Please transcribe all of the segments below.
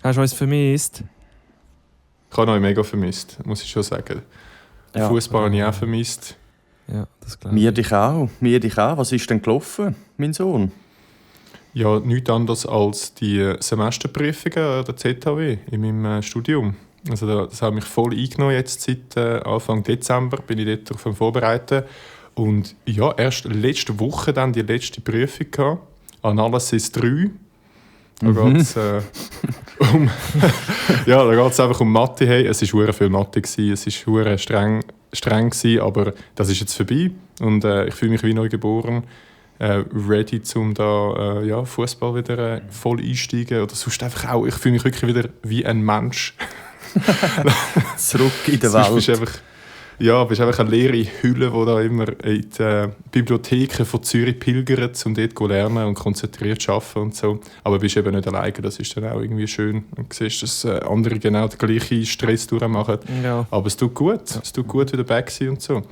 Hast du uns vermisst? Ich habe euch mega vermisst, muss ich schon sagen. Ja. Fußball habe ich auch vermisst. Ja, das glaube ich. Wir dich auch. Was ist denn gelaufen, mein Sohn? Ja, nichts anderes als die Semesterprüfungen an der ZHW in meinem Studium. Also das hat mich voll eingenommen jetzt seit Anfang Dezember, bin ich dort darauf am Vorbereiten. Und ja, erst letzte Woche dann die letzte Prüfung gehabt, Analysis 3. Da geht es ja, da geht's einfach um Mathe. Hey, es war sehr viel Mathe, es war sehr streng gewesen, aber das ist jetzt vorbei und ich fühle mich wie neu geboren. Ready, um da Fußball wieder voll einsteigen. Oder sonst einfach auch, ich fühle mich wirklich wieder wie ein Mensch. Zurück in der Sonst Welt. bist einfach eine leere Hülle, die da immer in die Bibliotheken von Zürich pilgert, um dort zu lernen und konzentriert zu arbeiten und so. Aber du bist eben nicht alleine, das ist dann auch irgendwie schön. Und du siehst, dass andere genau den gleichen Stress durchmachen. Ja. Aber es tut gut, es tut gut, wieder back sein und so.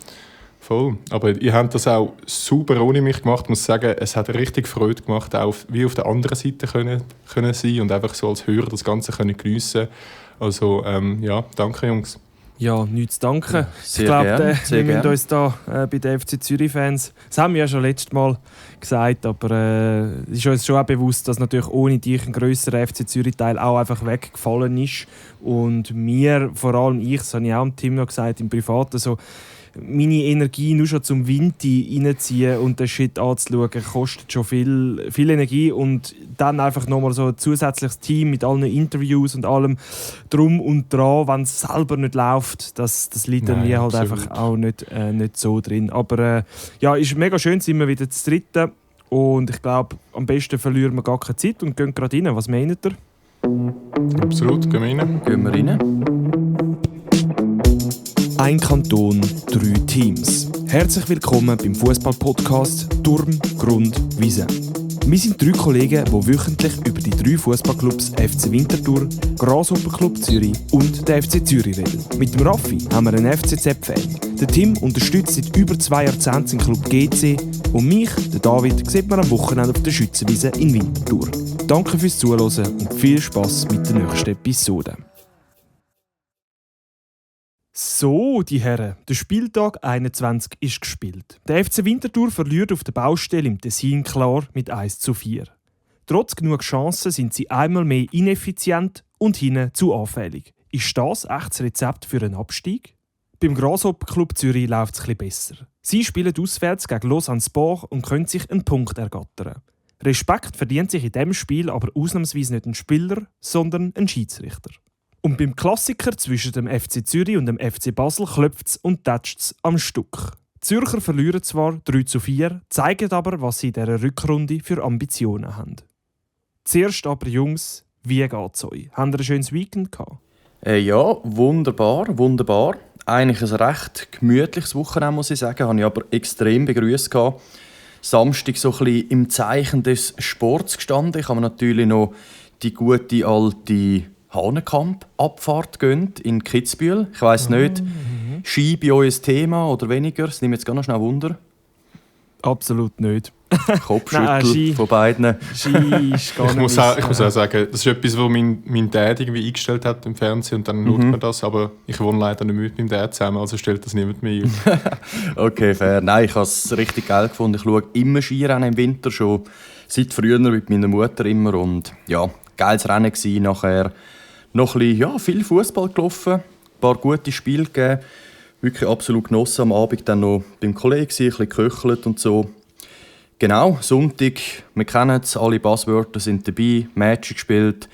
Voll. Aber ihr habt das auch super ohne mich gemacht. Ich muss sagen, es hat richtig Freude gemacht, auch wie auf der anderen Seite können sein und einfach so als Hörer das Ganze können geniessen. Also danke Jungs. Ja, nichts zu danken. Sehr Ich glaube, gern, sehr wir müssen gern. uns da bei den FC Zürich-Fans, das haben wir ja schon letztes Mal gesagt, aber es ist uns schon auch bewusst, dass natürlich ohne dich ein grösserer FC Zürich-Teil auch einfach weggefallen ist. Und mir, vor allem ich, das habe ich auch im Team noch gesagt, im Privaten, so, meine Energie nur schon zum Winti reinziehen und den Shit anzuschauen, kostet schon viel Energie. Und dann einfach nochmal so ein zusätzliches Team mit allen Interviews und allem drum und dran, wenn es selber nicht läuft, das liegt dann mir halt absolut. einfach auch nicht so drin. Aber ist mega schön, sind wir wieder zu dritten. Und ich glaube, am besten verlieren wir gar keine Zeit und gehen gerade rein. Was meint ihr? Absolut, gehen wir rein. Gehen wir rein. Ein Kanton, 3 Teams. Herzlich willkommen beim Fußball-Podcast Turm, Grund, Wiese. Wir sind 3 Kollegen, die wöchentlich über die 3 Fußballclubs FC Winterthur, Grasshopper-Club Zürich und den FC Zürich reden. Mit dem Raffi haben wir einen FCZ-Fan. Der Tim unterstützt seit über 2 Jahrzehnten den Club GC und mich, der David, sieht man am Wochenende auf der Schützenwiese in Winterthur. Danke fürs Zuhören und viel Spass mit der nächsten Episode. So, die Herren, der Spieltag 21 ist gespielt. Der FC Winterthur verliert auf der Baustelle im Tessin klar mit 1:4. Trotz genug Chancen sind sie einmal mehr ineffizient und hinten zu anfällig. Ist das echtes Rezept für einen Abstieg? Beim Grasshopper Club Zürich läuft es etwas besser. Sie spielen auswärts gegen Lausanne Sport und können sich einen Punkt ergattern. Respekt verdient sich in diesem Spiel aber ausnahmsweise nicht ein Spieler, sondern ein Schiedsrichter. Und beim Klassiker zwischen dem FC Zürich und dem FC Basel klopft es und tätscht es am Stück. Die Zürcher verlieren zwar 3:4, zeigen aber, was sie in dieser Rückrunde für Ambitionen haben. Zuerst aber, Jungs, wie geht's euch? Habt ihr ein schönes Weekend gehabt? Ja, wunderbar. Eigentlich ein recht gemütliches Wochenende, muss ich sagen. Habe ich aber extrem begrüßt. Samstag so ein bisschen im Zeichen des Sports gestanden. Ich habe mir natürlich noch die gute alte Hahnenkamp-Abfahrt gönnt in Kitzbühel. Ich weiss nicht, Ski bei euch ein Thema oder weniger? Das nimmt jetzt ganz schnell Wunder. Absolut nicht. Kopfschüttel Nein, Ski. von beiden. Ski ist gar Ich muss nicht auch sagen, das ist etwas, was mein Dad irgendwie eingestellt hat im Fernsehen und dann schaut man das, aber ich wohne leider nicht mit meinem Dad zusammen, also stellt das niemand mehr ein. Okay, fair. Nein, ich habe es richtig geil gefunden. Ich schaue immer Skirennen im Winter, schon seit früher mit meiner Mutter immer. Und ja, geiles Rennen gewesen. Nachher noch ein bisschen, viel Fußball gelaufen, ein paar gute Spiele gegeben. Wirklich absolut genossen. Am Abend dann noch beim Kollegen, ein bisschen geköchelt und so. Genau, Sonntag, wir kennen es, alle Buzzwörter sind dabei, Match gespielt,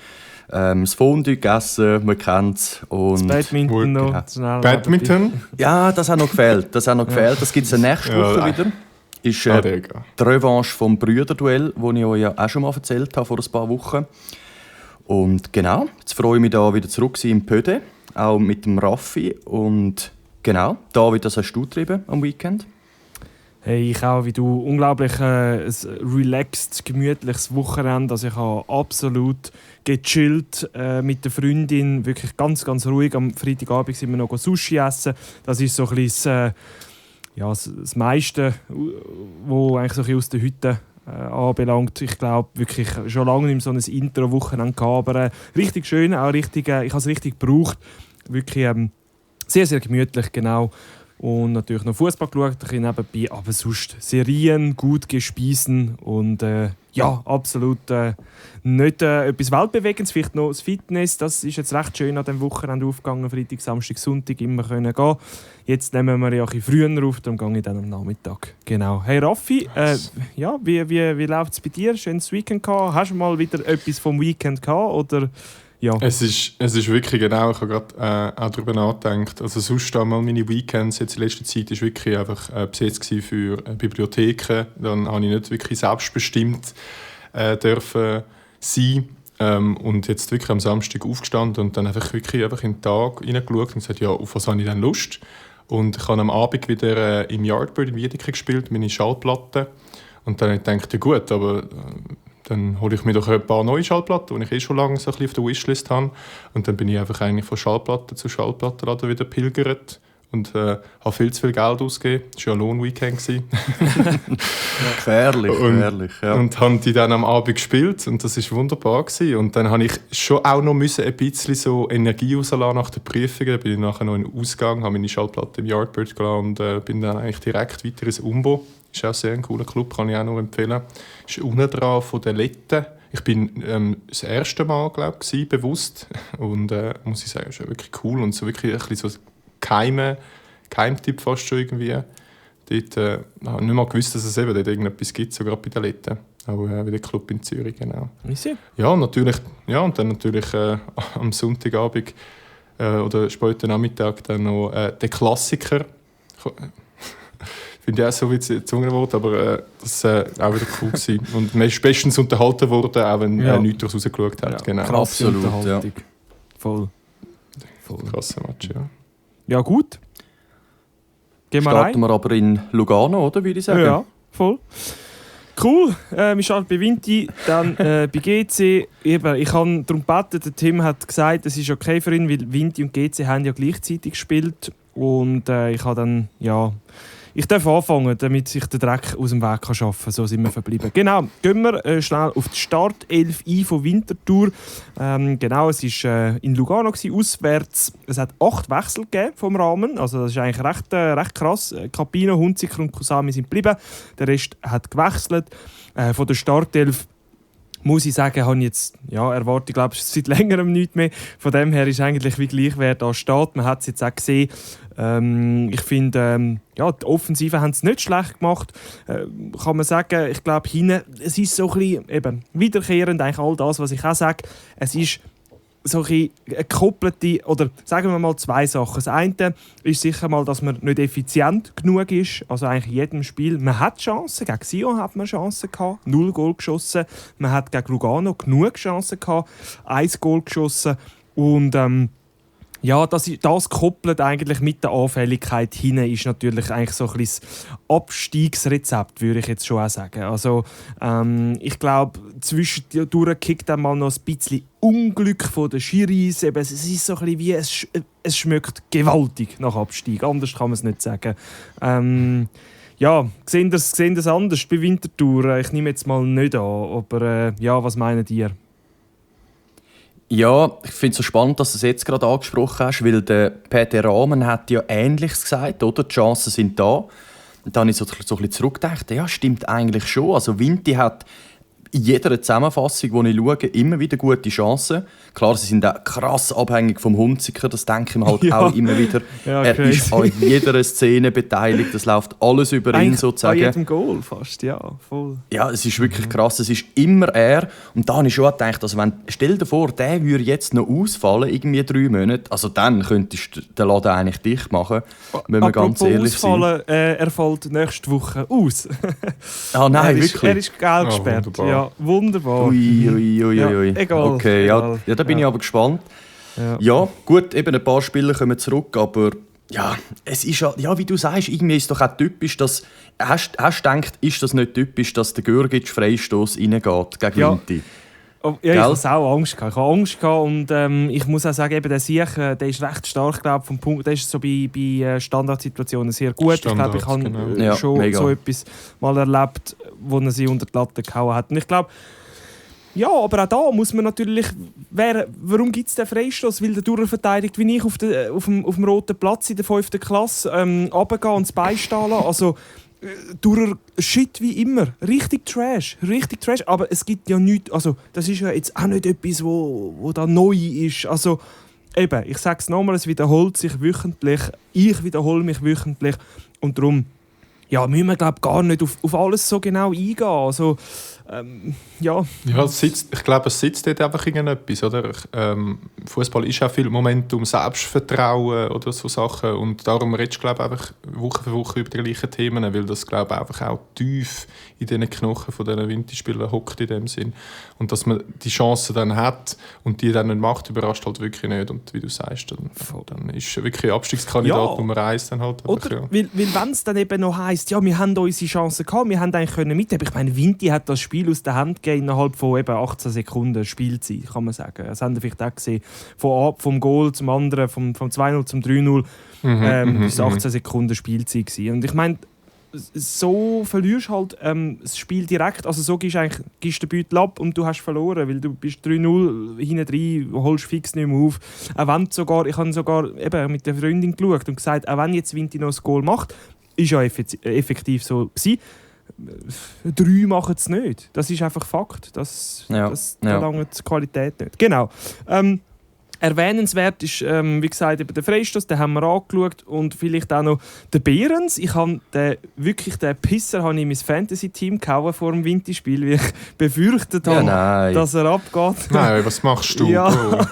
das Fondue gegessen, wir kennen es. Das Badminton noch. Genau. Schnell Badminton? Ja, das hat noch gefehlt. Das gibt es nächste Woche wieder. Ist die Revanche vom Brüderduell, das ich euch ja auch schon mal erzählt habe, vor ein paar Wochen. Und genau, jetzt freue ich mich, da wieder zurück zu sein im Pöde, auch mit dem Raffi. Und genau, David, das hast du getrieben am Weekend? Hey, ich auch wie du. Unglaublich ein relaxed, gemütliches Wochenende. Also ich habe absolut gechillt mit der Freundin. Wirklich ganz, ganz ruhig. Am Freitagabend sind wir noch Sushi essen. Das ist so ein bisschen das meiste, was eigentlich so ein bisschen aus der Hütte anbelangt. Ich glaube wirklich schon lange nicht mehr so ein Intro-Wochenende gehabt, aber richtig schön, auch richtig, ich habe es richtig gebraucht. Wirklich sehr, sehr gemütlich, genau. Und natürlich noch Fußball geschaut, ein bisschen nebenbei, aber sonst Serien, gut gespeisen und ja, absolut nicht etwas Weltbewegendes, vielleicht noch das Fitness, das ist jetzt recht schön an diesem Wochenende aufgegangen, Freitag, Samstag, Sonntag immer können gehen. Jetzt nehmen wir ja ein bisschen früher auf, darum gehe ich dann am Nachmittag. Genau. Hey Raffi, ja, wie läuft es bei dir? Schönes Weekend gehabt? Hast du mal wieder etwas vom Weekend gehabt, oder... Ja. Es ist wirklich genau, ich habe gerade auch darüber nachgedacht. Also sonst einmal meine Weekends jetzt in letzter Zeit ist wirklich einfach besetzt für Bibliotheken. Dann habe ich nicht wirklich selbstbestimmt dürfen sein. Und jetzt wirklich am Samstag aufgestanden und dann einfach in den Tag hineingeschaut und gesagt, ja, auf was habe ich denn Lust? Und ich habe am Abend wieder im Yardbird in Wiedeke gespielt, meine Schallplatte. Und dann habe ich gedacht, ja gut, aber... Dann hole ich mir doch ein paar neue Schallplatten, die ich schon lange so ein bisschen auf der Wishlist habe. Und dann bin ich einfach eigentlich von Schallplatte zu Schallplattenladen wieder pilgert und habe viel zu viel Geld ausgegeben. Das war ja Lohnweekend. Gefährlich, ja. Und habe die dann am Abend gespielt und das war wunderbar gewesen. Und dann habe ich schon auch noch ein bisschen so Energie rauslassen nach den Prüfungen. Dann bin ich nachher noch in den Ausgang, habe meine Schallplatte im Yardbird gelassen und bin dann eigentlich direkt weiter ins Umbo. Ist auch sehr ein cooler Club, kann ich auch noch empfehlen. Ist unten dran von der Lette. Ich bin das erste Mal, glaube ich, bewusst. Und muss ich sagen, ist wirklich cool. Und so wirklich ein bisschen so Geheimtipp fast schon irgendwie. Dort habe ich nicht mal gewusst, dass es eben dort irgendetwas gibt, sogar bei der Lette. Auch wie der Club in Zürich, genau. Ja, natürlich. Ja, und dann natürlich am Sonntagabend oder späten Nachmittag dann noch der Klassiker. Ich finde ja auch so wie das Zungenwort, aber das war auch wieder cool gewesen. Und man ist bestens unterhalten worden, auch wenn nichts daraus rausgeschaut hat. Ja, genau. Absolut, ja. Voll. Krasser Match, ja. Ja, gut. Gehen wir Starten wir aber in Lugano, oder, würde ich sagen? Ja, voll. Cool, wir starten bei Vinti, dann bei GC. Eben, ich habe darum gebeten, der Tim hat gesagt, es ist okay für ihn, weil Vinti und GC haben ja gleichzeitig gespielt. Und ich habe dann, ja... Ich darf anfangen, damit sich der Dreck aus dem Weg schaffen kann. So sind wir verblieben. Genau, gehen wir schnell auf die Startelf ein von Winterthur. Genau, es war in Lugano auswärts. Es hat 8 Wechsel gegeben vom Rahmen. Also das ist eigentlich recht krass. Capino, Hunziker und Kusami sind geblieben. Der Rest hat gewechselt. Von der Startelf muss ich sagen, habe ich jetzt erwarte, glaube ich, seit längerem nichts mehr. Von dem her ist eigentlich wie gleich, wer da steht. Man hat es jetzt auch gesehen. Ich finde, die Offensive haben es nicht schlecht gemacht. Kann man sagen, ich glaube, hinten, es ist so ein bisschen eben, wiederkehrend, eigentlich all das, was ich auch sage. Es ist so ein gekoppelte, oder sagen wir mal 2 Sachen. Das eine ist sicher mal, dass man nicht effizient genug ist. Also eigentlich in jedem Spiel. Man hat Chancen. Gegen Sion hat man Chancen gehabt. 0 Goal geschossen. Man hat gegen Lugano genug Chancen gehabt. 1 Goal geschossen. Und das koppelt eigentlich mit der Anfälligkeit hinein, ist natürlich eigentlich so ein bisschen das Abstiegsrezept, würde ich jetzt schon auch sagen. Also ich glaube, zwischendurch kickt dann mal noch ein bisschen Unglück von den Schiris. Es ist so ein bisschen wie, es schmeckt gewaltig nach Abstieg, anders kann man es nicht sagen. Sehen das anders bei Winterthur? Ich nehme jetzt mal nicht an, aber was meint ihr? Ja, ich finde es so spannend, dass du es jetzt gerade angesprochen hast, weil der Peter Rahmen hat ja Ähnliches gesagt, oder? Die Chancen sind da. Und dann habe ich so ein bisschen zurückgedacht, ja, stimmt eigentlich schon. Also Vinti hat in jeder Zusammenfassung, die ich schaue, immer wieder gute Chancen. Klar, sie sind auch krass abhängig vom Hunziker, das denke ich mir halt auch immer wieder. Ja, er ist an jeder Szene beteiligt, das läuft alles über ihn sozusagen. An jedem Goal fast, ja, voll. Ja, es ist wirklich krass, es ist immer er. Und da habe ich schon gedacht, also stell dir vor, der würde jetzt noch ausfallen, irgendwie 3 Monate, also dann könntest du den Laden eigentlich dicht machen, wenn wir ganz ehrlich ausfallen, sind. Er fällt nächste Woche aus. Nein, wirklich? Er ist gelb gesperrt. Wunderbar. Ja, wunderbar. Ui. Ja, egal. Okay, egal. Ja, da bin ich aber gespannt. Ja, gut, eben ein paar Spieler kommen zurück, aber ja, es ist ja, wie du sagst, irgendwie ist es doch auch typisch, dass hast du gedacht, ist das nicht typisch, dass der Görgic Freistoß reingeht gegen Vinti? Ja, ich hatte auch Angst. Ich hatte Angst und ich muss auch sagen, eben der Sieg, der ist recht stark, glaube vom Punkt. Der ist so bei Standardsituationen sehr gut. Ich glaube, ich habe schon so etwas mal erlebt, wo er sie unter die Latte gehauen hat. Und ich glaube, ja, aber auch da muss man natürlich... Warum gibt es den Freistoß? Weil der durchverteidigt wie ich auf dem roten Platz in der 5. Klasse runtergehen und das Bein stehen lassen. Also, durch Shit wie immer. Richtig Trash. Aber es gibt ja nichts... Also, das ist ja jetzt auch nicht etwas, wo da neu ist. Also, eben, ich sage es nochmal, es wiederholt sich wöchentlich. Ich wiederhole mich wöchentlich. Und darum müssen wir, glaube ich, gar nicht auf alles so genau eingehen. Also, ja, ich glaube, es sitzt dort einfach irgendetwas, oder? Fußball ist auch viel Momentum, Selbstvertrauen oder so Sachen, und darum redest du, glaube ich, einfach Woche für Woche über die gleichen Themen, weil das, glaube ich, einfach auch tief in den Knochen von diesen Winterspielern hockt in dem Sinn. Und dass man die Chance dann hat und die dann nicht macht, überrascht halt wirklich nicht. Und wie du sagst, dann ist wirklich ein Abstiegskandidat Nummer 1 dann halt. Oder? Ja. Weil wenn es dann eben noch heisst, ja, wir haben unsere Chancen gehabt, wir haben eigentlich mitnehmen. Ich meine, Vinti hat das Spiel aus der Hand gegeben innerhalb von eben 18 Sekunden Spielzeit, kann man sagen. Das haben wir vielleicht auch gesehen. Vom Goal zum anderen, vom 2-0 zum 3-0, das war 18 Sekunden Spielzeit gewesen. Und ich meine, so verlierst du halt das Spiel direkt. Also so gibst du den Beutel ab und du hast verloren, weil du bist 3-0 hinten drin, holst fix nicht mehr auf. Auch wenn ich habe sogar eben mit der Freundin geschaut und gesagt, auch wenn jetzt Vinti noch das Goal macht, ist ja effektiv so gewesen. 3 machen es nicht. Das ist einfach Fakt. Das langt die Qualität nicht. Genau. Erwähnenswert ist, wie gesagt, eben der Freistoß, den haben wir angeschaut, und vielleicht auch noch der Behrens. Ich habe den Pisser habe ich in mein Fantasy-Team gehauen vor dem Winterspiel, weil ich befürchtet habe, dass er abgeht. Nein, was machst du? Ja.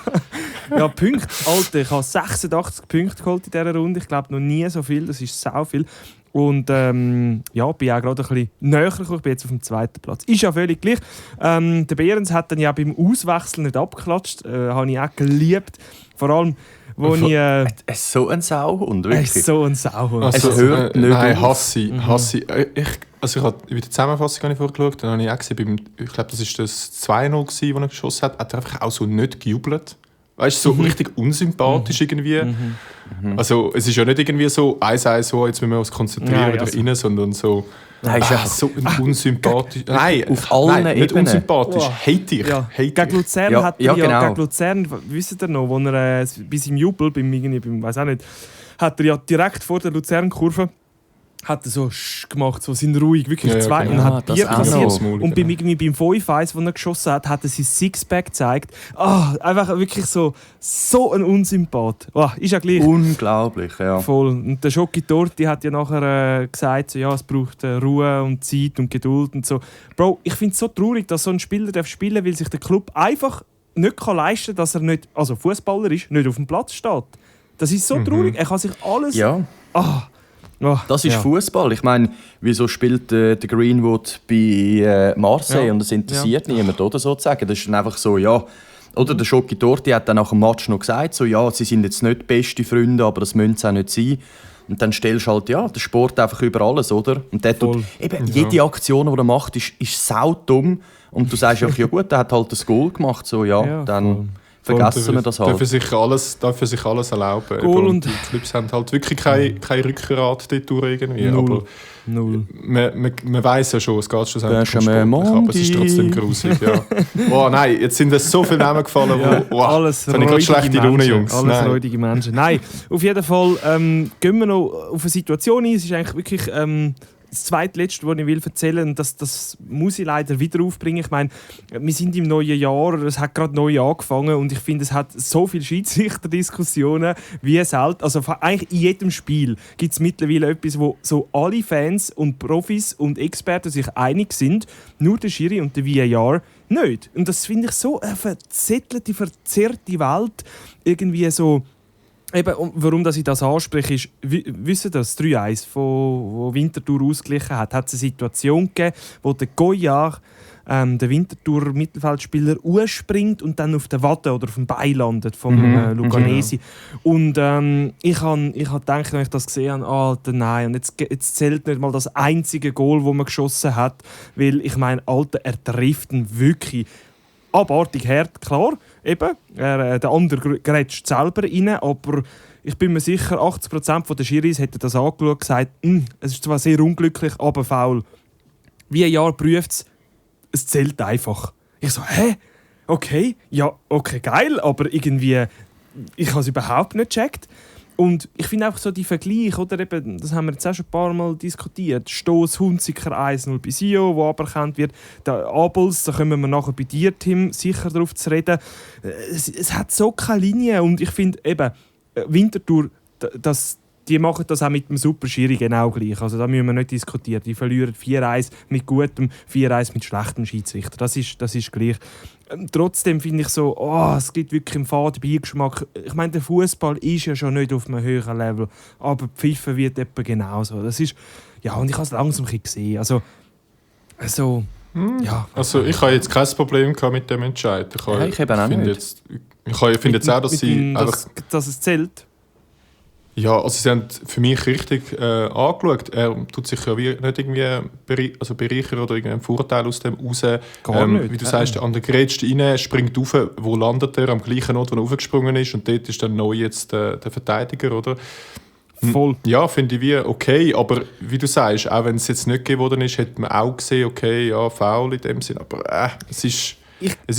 Ja, Punkte. Alter, ich habe 86 Punkte geholt in dieser Runde. Ich glaube noch nie so viel, das ist sau viel. Und bin auch gerade ein bisschen näher gekommen. Ich bin jetzt auf dem 2. Platz. Ist ja völlig gleich. Der Behrens hat dann ja beim Auswechseln nicht abgeklatscht. Habe ich auch geliebt. Vor allem, wo ich... Es ist so ein Sauhund, wirklich. Es ist so ein Sauhund. Also, es hört nicht nein, auf. hasse ich. Also ich habe bei der Zusammenfassung vorgeschaut, dann habe ich auch gesehen, ich glaube, das war das 2-0, das er geschossen hat, hat er einfach auch so nicht gejubelt. Weißt du, so richtig unsympathisch irgendwie. Also es ist ja nicht irgendwie so 1-1, so, jetzt müssen wir uns konzentrieren oder rein, sondern so... Nein, so unsympathisch. Nein, auf allen nicht Ebenen. Unsympathisch. Hatig. Ja. Gegen Luzern hat er genau. gegen Luzern, wisst ihr noch, wo er bei seinem Jubel, beim weiß auch nicht, hat er ja direkt vor der Luzern-Kurve hat er so gemacht, so sind ruhig, wirklich zwei, genau. und hat Bier kassiert. Und beim 5-1, wo er geschossen hat, hat er sein Sixpack gezeigt. Einfach wirklich so ein Unsympath. Ist ja gleich. Unglaublich, ja. Voll. Und der Schoki Torti hat ja nachher gesagt, so, ja, es braucht Ruhe und Zeit und Geduld und so. Bro, ich finde es so traurig, dass so ein Spieler spielen darf, weil sich der Club einfach nicht leisten kann, dass er nicht, also Fußballer ist, nicht auf dem Platz steht. Das ist so traurig. Er kann sich alles... Ja. Das ist Fußball. Ich meine, wieso spielt der Greenwood bei Marseille und das interessiert niemand, oder sozusagen? Das ist dann einfach so, ja. Oder der Schoki Torti hat dann nach dem Match noch gesagt, so, ja, sie sind jetzt nicht beste Freunde, aber das müssen sie auch nicht sein. Und dann stellst du halt, ja, den Sport einfach über alles, oder? Und der tut, eben, jede Aktion, die er macht, ist saudumm. Und du sagst einfach, ja gut, der hat halt das Goal gemacht, so, dann... Vergessen wir das halt. Dürfen sich alles erlauben. Und die Clubs haben halt wirklich kein Rückgrat dort durch irgendwie. Null. Man weiss ja schon, es geht schlussendlich um Sport, aber es ist trotzdem gruselig. Ja. Nein, jetzt sind so viele Namen gefallen, alles jetzt habe ich gerade schlechte Laune, Jungs. Alles räudige Menschen. Nein, auf jeden Fall gehen wir noch auf eine Situation ein. Es ist eigentlich wirklich... das zweitletzte, was ich erzählen will, das muss ich leider wieder aufbringen. Ich meine, wir sind im neuen Jahr, es hat gerade neu angefangen und ich finde, es hat so viele Schiedsrichterdiskussionen wie selten. Also eigentlich in jedem Spiel gibt es mittlerweile etwas, wo so alle Fans und Profis und Experten sich einig sind, nur der Schiri und der VAR nicht. Und das finde ich so eine verzettelte, verzerrte Welt, irgendwie so. Eben, warum ich das anspreche, ist, wisst ihr das 3-1, wo Winterthur ausgeglichen hat, hat es eine Situation gegeben, wo der Goyard, der Winterthur-Mittelfeldspieler, ausspringt und dann auf der Watte oder auf dem Bein landet vom Luganesi. Und ich habe gedacht, als ich das gesehen habe, Alter, nein, und jetzt zählt nicht mal das einzige Goal, das man geschossen hat, weil ich meine, Alter, er trifft ihn wirklich abartig hart, klar. Eben, der andere grätscht selber rein, aber ich bin mir sicher, 80% der Schiris hätten das angeschaut und gesagt, es ist zwar sehr unglücklich, aber faul. wie ein Jahr prüft es zählt einfach. Ich so, hä? Okay, ja, okay, geil, aber irgendwie, ich habe es überhaupt nicht gecheckt. Und ich finde einfach so die Vergleich, oder eben, das haben wir jetzt auch schon ein paar Mal diskutiert, Stoss Hunziker 1-0 bei Sio, wo aberkannt wird, der Abels, da kommen wir nachher bei dir, Tim, sicher darauf zu reden. Es hat so keine Linie und ich finde eben, Winterthur, die machen das auch mit dem Super-Schiri genau gleich. Also da müssen wir nicht diskutieren. Die verlieren 4-1 mit gutem, 4-1 mit schlechtem Schiedsrichter. Das ist gleich. Trotzdem finde ich so, es gibt wirklich im faden Beigeschmack. Ich meine, der Fußball ist ja schon nicht auf einem höheren Level, aber Pfiffen wird etwa genauso. Das ist, ja, und ich habe es langsam ein bisschen gesehen. Also, ja. Also ich habe jetzt kein Problem mit dem Entscheid. Ich eben auch nicht. Ich finde jetzt auch, dass sie... dass es zählt. Ja, also sie haben für mich richtig angeschaut. Er tut sich ja nicht irgendwie bereichern oder irgendeinen Vorteil aus dem raus. Nicht. Wie du sagst, an der Grätschte rein, springt rauf, wo landet er? Am gleichen Ort, wo er raufgesprungen ist. Und dort ist dann neu jetzt der Verteidiger, oder? Voll. Ja, finde ich wie okay. Aber wie du sagst, auch wenn es jetzt nicht gegeben worden ist, hätte man auch gesehen, okay, ja, Foul in dem Sinn. Aber es ist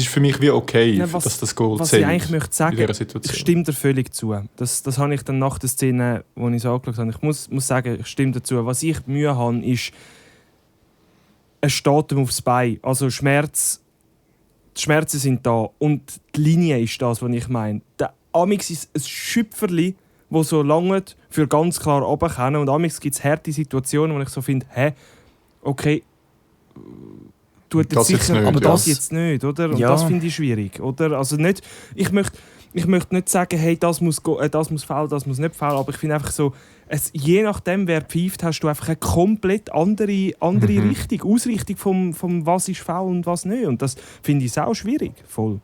für mich wie okay, dass das Goal was zählt. Was ich eigentlich möchte sagen, in dieser Situation. ich stimme dir völlig zu. Das habe ich dann nach der Szene, als ich es angeschaut habe, ich muss sagen, ich stimme dazu. Was ich Mühe habe, ist, es steht ihm aufs Bein. Also die Schmerzen sind da und die Linie ist das, was ich meine. Der Amix ist ein Schüpferli, das so lange für ganz klar runterkommen. Und Amix gibt es harte Situationen, wo ich so finde, okay, tut jetzt sicher, nicht, aber ja. Das jetzt nicht, oder? Und Ja. das finde ich schwierig, oder? Also nicht, ich möchte nicht sagen, hey, das muss foul, das muss nicht foul, aber ich finde einfach so, je nachdem, wer pfeift, hast du einfach eine komplett andere Richtung, Ausrichtung vom was ist foul und was nicht. Und das finde ich auch schwierig. Voll.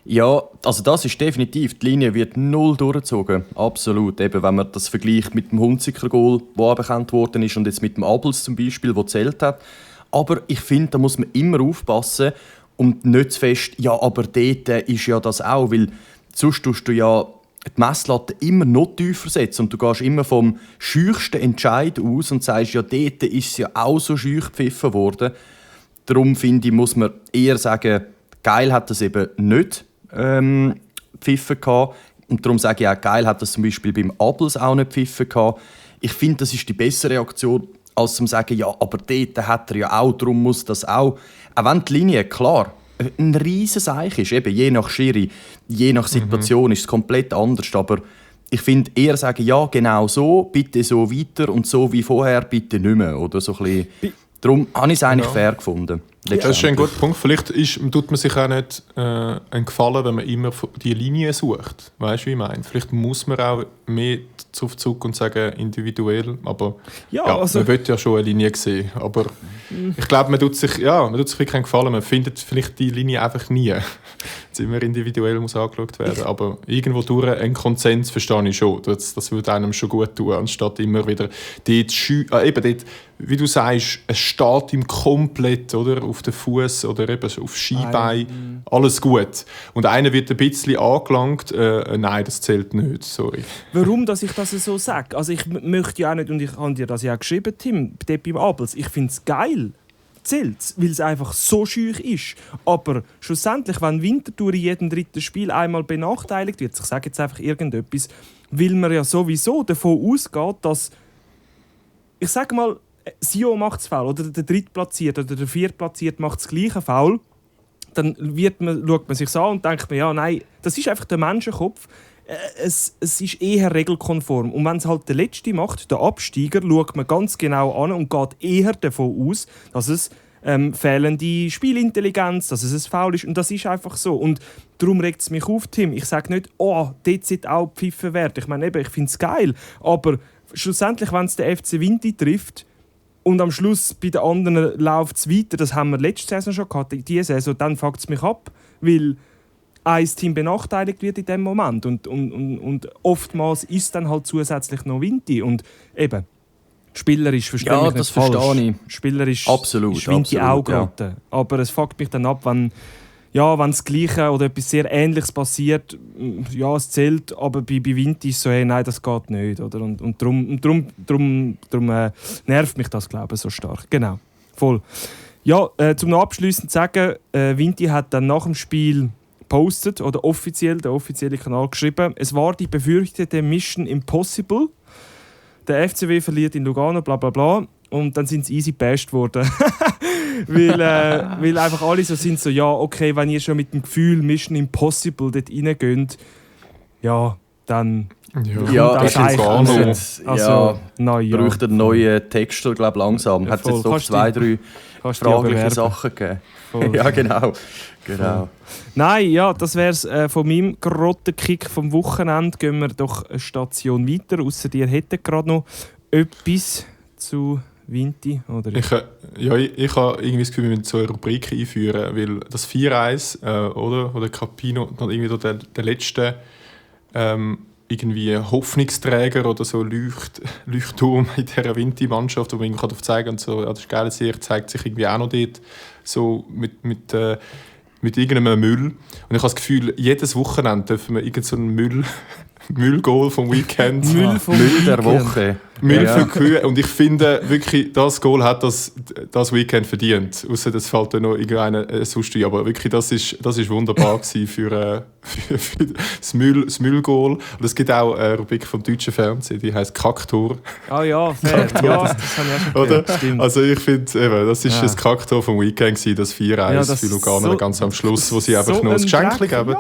Ja, also das ist definitiv, die Linie wird null durchgezogen, absolut. Eben, wenn man das vergleicht mit dem Hunziker-Goal, das aberkannt worden ist, und jetzt mit dem Abels zum Beispiel, der gezählt hat. Aber ich finde, da muss man immer aufpassen und nicht zu fest, ja, aber dort ist ja das auch, weil sonst tust du ja die Messlatte immer noch tiefer setzen und du gehst immer vom scheuchsten Entscheid aus und sagst, ja, dort ist es ja auch so scheuch gepfiffen worden. Darum finde ich, muss man eher sagen, geil hat das eben nicht gepfiffen gehabt. Und darum sage ich auch, geil hat das zum Beispiel beim Abels auch nicht gepfiffen gehabt. Ich finde, das ist die bessere Reaktion, als zu sagen, ja, aber dort hat er ja auch, darum muss das auch. Auch wenn die Linie, klar, ein riesen Seich ist, eben je nach Schiri, je nach Situation ist es komplett anders, aber ich finde eher sagen, ja, genau so, bitte so weiter und so wie vorher bitte nicht mehr, oder so ein bisschen. Darum habe ich es eigentlich fair gefunden. Das ist ein guter Punkt. Vielleicht tut man sich auch nicht einen Gefallen, wenn man immer die Linie sucht. Weißt du, wie ich meine? Vielleicht muss man auch mehr darauf zurück und sagen, individuell. Aber also, man will ja schon eine Linie sehen. Aber ich glaube, man tut sich wirklich keinen Gefallen. Man findet vielleicht die Linie einfach nie. Jetzt immer individuell muss angeschaut werden. Aber irgendwo durch einen Konsens verstehe ich schon. Das würde einem schon gut tun, anstatt immer wieder dort, wie du sagst, es steht ihm komplett, oder, auf den Fuß oder eben auf Skibein, alles gut. Und einer wird ein bisschen angelangt, nein, das zählt nicht, sorry. Warum, dass ich das so sage? Also ich möchte ja auch nicht, und ich habe dir das ja auch geschrieben, Tim, dort beim Abels, ich finde es geil, zählt, weil es einfach so scheuch ist. Aber schlussendlich, wenn Winterthur in jedem dritten Spiel einmal benachteiligt wird, ich sage jetzt einfach irgendetwas, weil man ja sowieso davon ausgeht, dass, ich sage mal, Sio macht es faul oder der Drittplatzierte oder der Viertplatzierte macht das gleiche Foul, dann schaut man sich an und denkt man, ja, nein, das ist einfach der Menschenkopf. Es ist eher regelkonform. Und wenn es halt der Letzte macht, der Absteiger, schaut man ganz genau an und geht eher davon aus, dass es fehlende Spielintelligenz, dass es ein Foul ist. Und das ist einfach so. Und darum regt es mich auf, Tim. Ich sage nicht, dort sollte auch gepfiffen werden. Ich meine, ich finde es geil. Aber schlussendlich, wenn es der FC Winti trifft, und am Schluss bei den anderen läuft es weiter. Das haben wir letzte Saison schon gehabt. Diese Saison, dann fuckt es mich ab, weil ein Team benachteiligt wird in dem Moment. Und oftmals ist dann halt zusätzlich noch Winti. Und eben, spielerisch verstehe ich nicht falsch. Verstehe ich. Spielerisch absolut, ist Winti auch ja. geraten. Aber es fuckt mich dann ab, wenn das Gleiche oder etwas sehr Ähnliches passiert, ja, es zählt, aber bei Winti ist es so, hey, nein, das geht nicht. Oder? Und darum nervt mich das, glaube ich, so stark. Genau. Voll. Ja, zum noch abschliessend zu sagen, Vinti hat dann nach dem Spiel gepostet oder der offizielle Kanal geschrieben, es war die befürchtete Mission Impossible. Der FCW verliert in Lugano, bla bla bla. Und dann sind sie easy gebasht worden. weil einfach alle so sind, so, ja, okay, wenn ihr schon mit dem Gefühl Mission Impossible dort reingeht, ja, dann... Ja, ich finde also, bräuchte einen neuen Texter, glaube langsam. Hat es jetzt doch 2-3 fragliche Sachen gegeben. Ja, genau. Nein, ja, das wäre es von meinem Grottenkick vom Wochenende. Gehen wir doch eine Station weiter, ausser ihr hättet gerade noch etwas zu Vinti, oder? Ich habe irgendwie das Gefühl, wir müssen so eine Rubrik einführen, weil das 4-1, oder Capino, dann irgendwie der letzte irgendwie Hoffnungsträger oder so Leuchtturm in dieser Vinti-Mannschaft, wo man irgendwie zeigen kann, und so, ja, das ist geil, zeigt sich irgendwie auch noch dort, so mit irgendeinem Müll. Und ich habe das Gefühl, jedes Wochenende dürfen wir irgend so einen Müllgoal vom Weekend. Müll der Woche. Müll für Kühe. Und ich finde wirklich, das Goal hat das Weekend verdient. Ausser das fällt da noch irgendeiner sonst ein. Aber wirklich, das ist wunderbar gewesen für das Müllgoal. Und es gibt auch eine Rubrik vom deutschen Fernsehen, die heisst Kacktor. Ah ja, fair. Ja, das habe ich auch schon gehört. Stimmt. Also ich finde, das ist das Kacktor vom Weekend gewesen, das 4-1 für Lugano, so, ganz am Schluss, wo sie einfach so noch ein Geschenk geben.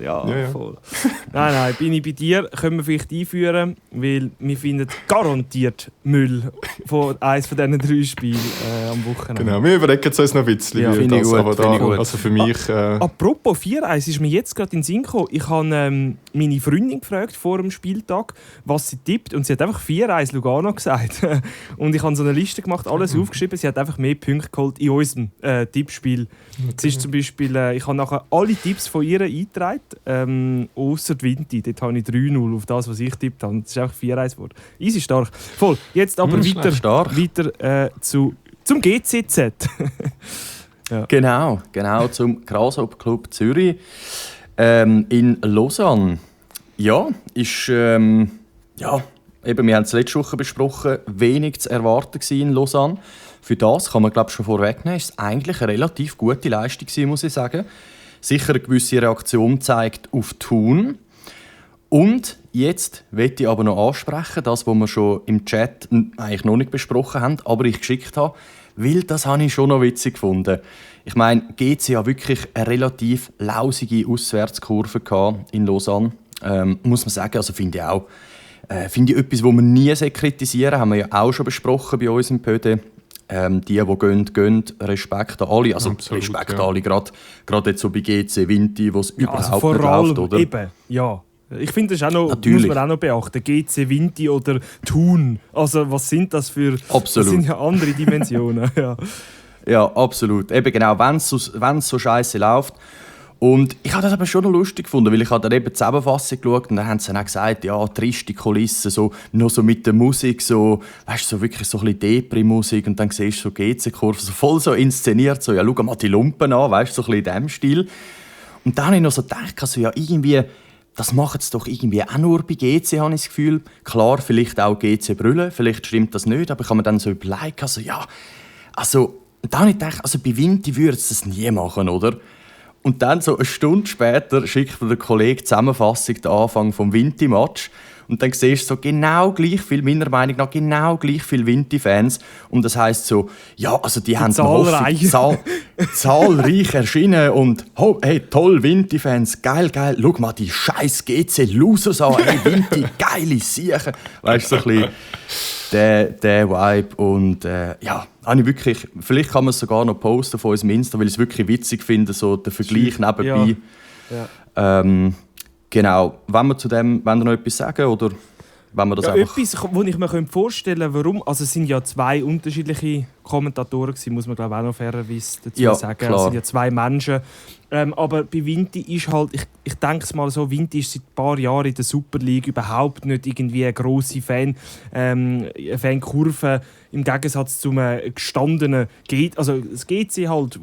Ja, voll. Nein, bin ich bei dir. Können wir vielleicht einführen, weil wir finden garantiert Müll von eines von diesen 3 Spielen am Wochenende. Genau, wir überlegen uns noch ein bisschen. Ja, finde ich gut. Also für mich... Apropos 4-1 ist mir jetzt gerade in den Sinn gekommen. Ich habe meine Freundin gefragt vor dem Spieltag, was sie tippt, und sie hat einfach 4-1 Lugano gesagt. Und ich habe so eine Liste gemacht, alles aufgeschrieben. Sie hat einfach mehr Punkte geholt in unserem Tippspiel. Okay. Es ist zum Beispiel, ich habe nachher alle Tipps von ihr eingetragen, ausser Vinti. Dort habe ich 3-0 auf das, was ich tippt habe. Das ist einfach 4-1 geworden. Easy stark. Voll. Jetzt aber weiter zum GCZ. Ja. Genau, zum Grasshopper-Club Zürich in Lausanne. Ja, ist, eben, wir haben es letzte Woche besprochen, wenig zu erwarten in Lausanne. Für das kann man, glaube ich, schon vorwegnehmen, ist es eigentlich eine relativ gute Leistung gewesen, muss ich sagen. Sicher eine gewisse Reaktion zeigt auf Thun. Und jetzt möchte ich aber noch ansprechen, das, was wir schon im Chat eigentlich noch nicht besprochen haben, aber ich geschickt habe, weil das habe ich schon noch witzig gefunden. Ich meine, GC ja wirklich eine relativ lausige Auswärtskurve in Lausanne. Muss man sagen, also finde ich auch. Finde ich etwas, was man nie kritisieren sollte, haben wir ja auch schon besprochen bei uns im Pöde. Die gehen, Respekt an alle. Also absolut, Respekt an alle, gerade jetzt so bei GC Vinti, wo es überhaupt nicht läuft, oder? Eben, ja. Ich finde, das ist auch noch, muss man auch noch beachten. GC Vinti oder Thun. Also was sind das für... Absolut. Das sind ja andere Dimensionen. Ja, absolut. Eben genau, wenn es so scheiße läuft. Und ich habe das aber schon noch lustig gefunden, weil ich habe dann eben die Zusammenfassung geschaut und dann haben sie dann auch gesagt, ja, triste Kulissen, so, noch so mit der Musik, so, weißt du, so wirklich so ein bisschen Depri-Musik und dann siehst du so GC-Kurve, so voll so inszeniert, so, ja, schau mal die Lumpen an, weißt du, so ein bisschen in diesem Stil. Und dann habe ich noch so gedacht, also, ja, irgendwie, das macht es doch irgendwie auch nur bei GC, habe ich das Gefühl. Klar, vielleicht auch GC Brüllen, vielleicht stimmt das nicht, aber ich habe mir dann so überlegt, also, ja, also, und dann habe ich gedacht, also bei Vinti würde es das nie machen, oder? Und dann so eine Stunde später schickt mir der Kollege die Zusammenfassung, den Anfang vom Vinti-Match. Und dann siehst du so genau gleich viel, meiner Meinung nach, genau gleich viele Vinti-Fans. Und das heisst so, ja, also die haben zahlreich erschienen und oh, hey, toll, Vinti-Fans, geil, schau mal die scheiß GC-Losers an, hey, Vinti, geile Siechen. Weißt du, so ein bisschen der Vibe. Und ja, habe ich wirklich, vielleicht kann man es sogar noch posten von unserem Insta, weil ich es wirklich witzig finde, so der Vergleich nebenbei. Ja. Genau. Wollen wir zu dem noch etwas sagen? Oder wenn wir das einfach... Etwas, was ich mir vorstellen könnte, warum. Also es sind ja 2 unterschiedliche Kommentatoren gewesen, muss man glaube auch noch fairerweise dazu sagen. Klar. Es sind ja 2 Menschen. Aber bei Vinti ist halt, ich denke es mal so, Vinti ist seit ein paar Jahren in der Super League überhaupt nicht irgendwie eine grosse Fankurve im Gegensatz zum gestandenen also das GC halt,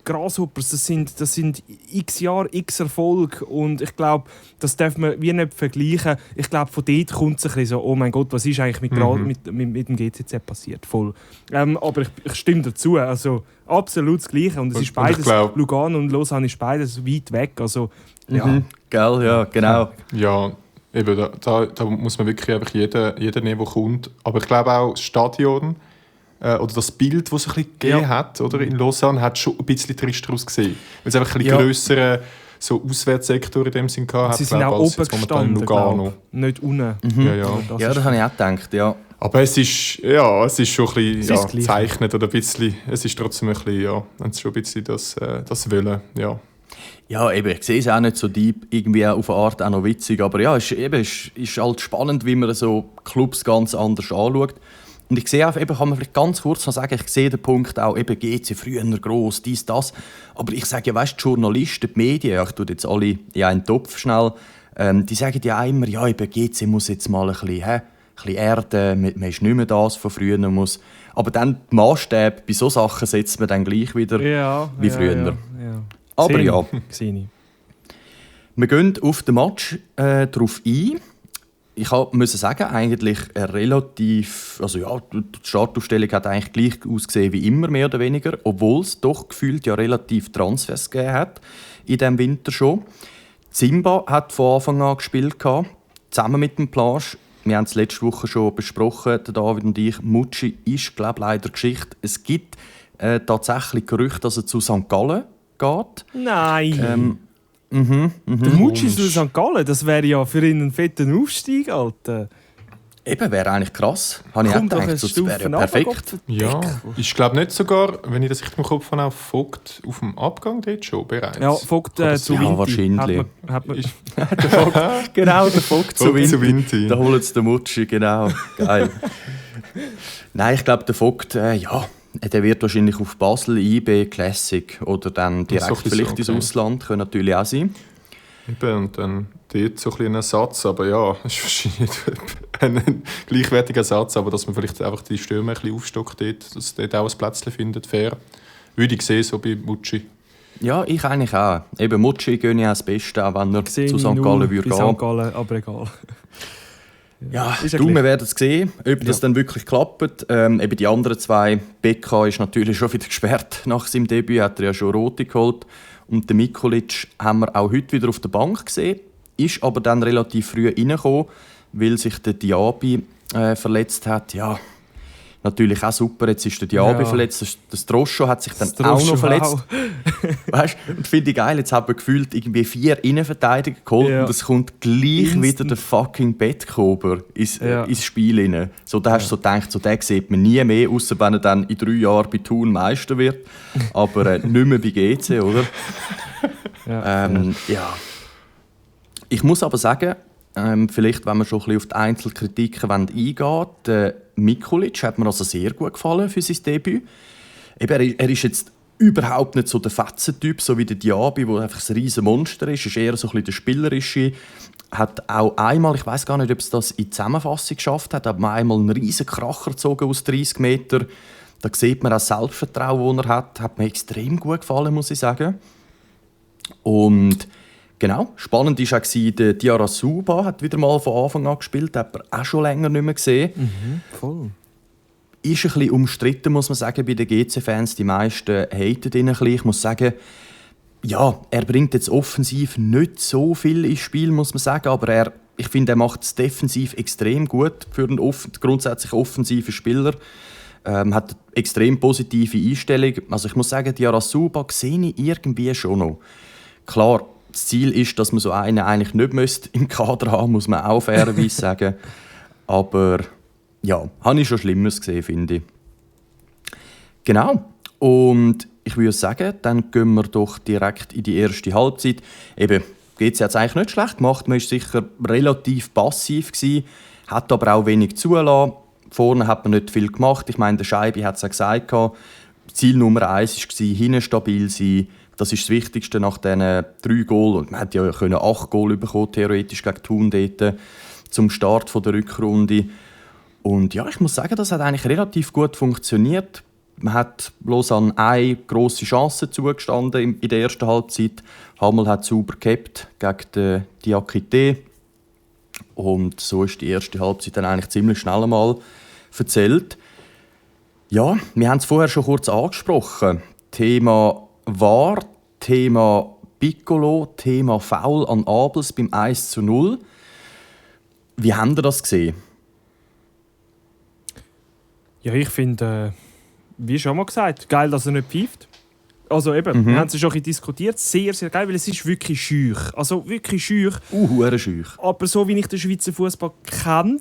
Grasshoppers, das sind x Jahre, x Erfolg und ich glaube, das darf man wie nicht vergleichen. Ich glaube, von dort kommt es ein bisschen so, oh mein Gott, was ist eigentlich mit dem GCZ passiert? Voll. Aber aber ich stimme dazu. Also, absolut das Gleiche. Und es ist beides, Lugano und Lausanne ist beides weit weg. Also, ja. Gell, ja, genau. Ja, eben, da muss man wirklich einfach jeder nehmen, der kommt. Aber ich glaube auch, das Stadion oder das Bild, das es ein bisschen gegeben hat, oder, in Lausanne, hat schon ein bisschen trister ausgesehen. Weil es einfach ein bisschen grösseren so Auswärtssektor in dem Sinn hatte. Sie sind auch oben gestanden, Lugano. Nicht unten. Ja, das habe ich auch gedacht, ja. Aber es ist schon ein bisschen gezeichnet oder ein bisschen, es ist trotzdem ein bisschen, ja, schon ein bisschen das Wollen, ja. Ja, eben, ich sehe es auch nicht so deep, irgendwie auf eine Art auch noch witzig, aber ja, es ist halt spannend, wie man so Clubs ganz anders anschaut. Und ich sehe auch, eben, kann man vielleicht ganz kurz noch sagen, ich sehe den Punkt auch, eben GC früher gross, dies, das. Aber ich sage ja, weißt, die Journalisten, die Medien, ich tue jetzt alle in einen Topf schnell, die sagen ja auch immer, ja, eben GC muss jetzt mal ein bisschen erden, man ist nicht mehr das von früher. Aber dann die Maßstäbe bei solchen Sachen setzt man dann gleich wieder wie früher. Ja. Aber ja, wir gehen auf den Match drauf ein. Ich muss sagen, eigentlich relativ, also ja, die Startaufstellung hat eigentlich gleich ausgesehen wie immer, mehr oder weniger, obwohl es doch gefühlt ja relativ Transfers gegeben hat in diesem Winter schon. Zimba hat von Anfang an gespielt, zusammen mit dem Plage. Wir haben es letzte Woche schon besprochen, David und ich. Mucci ist, glaube ich, leider Geschichte. Es gibt tatsächlich Gerüchte, dass er zu St. Gallen geht. Nein! Der Mucci zu St. Gallen, das wäre ja für ihn ein fetter Aufstieg, Alter. Eben, wäre eigentlich krass. Habe ich auch gedacht, das wäre ja perfekt. Ja, ich glaube nicht sogar, wenn ich das richtig im Kopf habe, auch Vogt auf dem Abgang dort schon bereits. Ja, Vogt zu Vinti. Ja, wahrscheinlich. Hat man der Vogt, genau, der Vogt zu Vinti. Da holt es den Mucci, genau. Geil. Nein, ich glaube, der Vogt, der wird wahrscheinlich auf Basel, IB, Classic oder dann direkt vielleicht ins Ausland, können natürlich auch sein. Eben, und dann dort so ein Ersatz, aber ja, das ist wahrscheinlich ein gleichwertiger Ersatz, aber dass man vielleicht einfach die Stürmer ein bisschen aufstockt dort, dass dort auch ein Plätzchen findet, fair. Würde ich sehen, so bei Mucci. Ja, ich eigentlich auch. Eben Mucci gönne ich auch das Beste, auch wenn er zu St. Gallen würde gehen. St. Gallen, aber egal. Ja, wir werden es sehen, ob das dann wirklich klappt. Eben die anderen zwei, Beka ist natürlich schon wieder gesperrt nach seinem Debüt, hat er ja schon Rote geholt. Und den Mikulic haben wir auch heute wieder auf der Bank gesehen, ist aber dann relativ früh reingekommen, weil sich der Diaby verletzt hat. Ja, natürlich auch super, jetzt ist der Diaby verletzt, das Troscho hat sich dann auch noch verletzt. Weißt, und finde ich geil, jetzt haben wir gefühlt irgendwie 4 Innenverteidiger geholt und es kommt gleich wieder der fucking Bettkober ins Spiel rein. So, da hast du so gedacht, so, den sieht man nie mehr, außer wenn er dann in 3 Jahren bei Thun Meister wird, aber nicht mehr bei GC, oder? Ja. Ich muss aber sagen, vielleicht, wenn wir schon ein bisschen auf die Einzelkritiken eingehen, der Mikulic hat mir also sehr gut gefallen für sein Debüt. Eben, er ist jetzt überhaupt nicht so der Fetzentyp, so wie der Diaby, der einfach ein riesen Monster ist. Er ist eher so ein bisschen der Spielerische. Hat auch einmal, ich weiß gar nicht, ob es das in Zusammenfassung geschafft hat, aber einmal einen riesen Kracher gezogen aus 30 Metern. Da sieht man auch das Selbstvertrauen, das er hat. Hat mir extrem gut gefallen, muss ich sagen. Und genau, spannend war auch, der Diarra Suba hat wieder mal von Anfang an gespielt, hat man auch schon länger nicht mehr gesehen. Voll. Ist ein bisschen umstritten, muss man sagen, bei den GC-Fans. Die meisten haten ihn ein bisschen. Ich muss sagen, ja, er bringt jetzt offensiv nicht so viel ins Spiel, muss man sagen, aber ich finde, er macht es defensiv extrem gut für einen grundsätzlich offensiven Spieler. Hat eine extrem positive Einstellung. Also ich muss sagen, Diarra Suba sehe ich irgendwie schon noch. Klar, das Ziel ist, dass man so einen eigentlich nicht im Kader haben muss man auch fairerweise sagen. Aber ja, habe ich schon Schlimmeres gesehen, finde ich. Genau. Und ich würde sagen, dann gehen wir doch direkt in die erste Halbzeit. Eben, geht es jetzt eigentlich nicht schlecht gemacht. Man war sicher relativ passiv gewesen, hat aber auch wenig zulassen. Vorne hat man nicht viel gemacht. Ich meine, der Scheibe hat es ja gesagt. Ziel Nummer 1 war, hinten stabil sein. Das ist das Wichtigste nach diesen 3 Goal. Und man hätte ja 8 Goal bekommen, theoretisch gegen Thun dort, zum Start der Rückrunde. Und ja, ich muss sagen, das hat eigentlich relativ gut funktioniert. Man hat Lausanne eine grosse Chance zugestanden in der ersten Halbzeit. Hamel hat sauber gehabt gegen den Diakité. Und so ist die erste Halbzeit dann eigentlich ziemlich schnell einmal erzählt. Ja, wir haben es vorher schon kurz angesprochen. Thema VAR, Thema Piccolo, Thema Foul an Abels beim 1:0. Wie habt ihr das gesehen? Ja, ich finde, wie schon mal gesagt, geil, dass er nicht pfeift. Also eben, wir haben es schon ein bisschen diskutiert, sehr, sehr geil, weil es ist wirklich schüch. Also wirklich schüch. Hure schüch. Aber so wie ich den Schweizer Fußball kenne,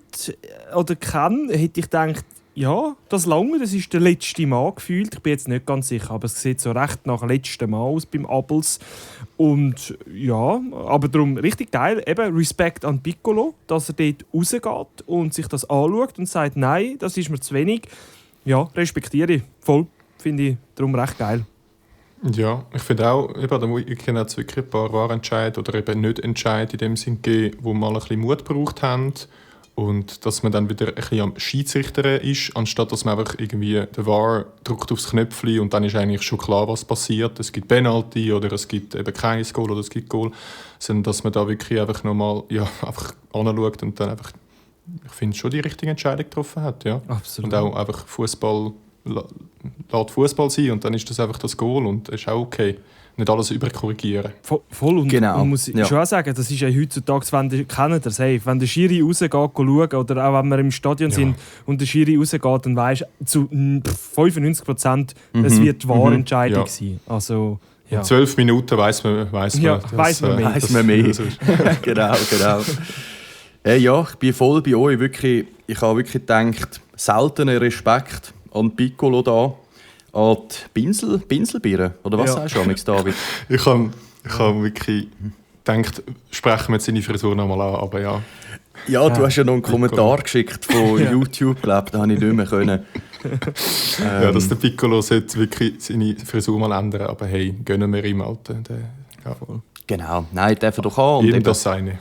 hätte ich gedacht, ja, das lange, das ist der letzte Mal gefühlt. Ich bin jetzt nicht ganz sicher, aber es sieht so recht nach letztem Mal aus beim Abels. Und ja, aber darum richtig geil. Eben Respekt an Piccolo, dass er dort rausgeht und sich das anschaut und sagt, nein, das ist mir zu wenig. Ja, respektiere ich voll. Finde ich darum recht geil. Ja, ich finde auch, eben, da hat es wirklich ein paar Wahrentscheide oder eben nicht Entscheide in dem Sinn gegeben, wo mal ein bisschen Mut gebraucht haben. Und dass man dann wieder ein bisschen am Schiedsrichter ist, anstatt dass man einfach irgendwie der VAR drückt aufs Knöpfchen und dann ist eigentlich schon klar, was passiert. Es gibt Penalty oder es gibt eben kein Goal oder es gibt Goal. Sondern dass man da wirklich einfach nochmal einfach anschaut und dann einfach, ich finde, schon die richtige Entscheidung getroffen hat. Ja. Absolut. Und auch einfach Fußball lässt Fußball sein und dann ist das einfach das Goal und das ist auch okay. Nicht alles überkorrigieren. Voll. Und genau. man muss schon auch sagen, das ist ja heutzutage, wenn der Schiri rausgeht, schauen, oder auch wenn wir im Stadion sind und der Schiri rausgeht, dann weisst du zu 95%, es wird die Wahrentscheidung sein. Also, ja. In 12 Minuten weiss man mehr. Genau. Ja, ich bin voll bei euch. Wirklich, ich habe wirklich gedacht, seltener Respekt an Piccolo da. An die Pinselbirne? Oder was sagst du, David? Ich habe wirklich gedacht, sprechen wir jetzt seine Frisur nochmal an, aber ja. Ja, du hast ja noch einen Kommentar geschickt von YouTube, glaube ich, da habe ich nicht mehr können. Ja, dass der Piccolo sollte wirklich seine Frisur mal ändern, aber hey, gönnen wir ihm, Alter. Ja. Genau, nein, darf er doch an. Jedem das seine.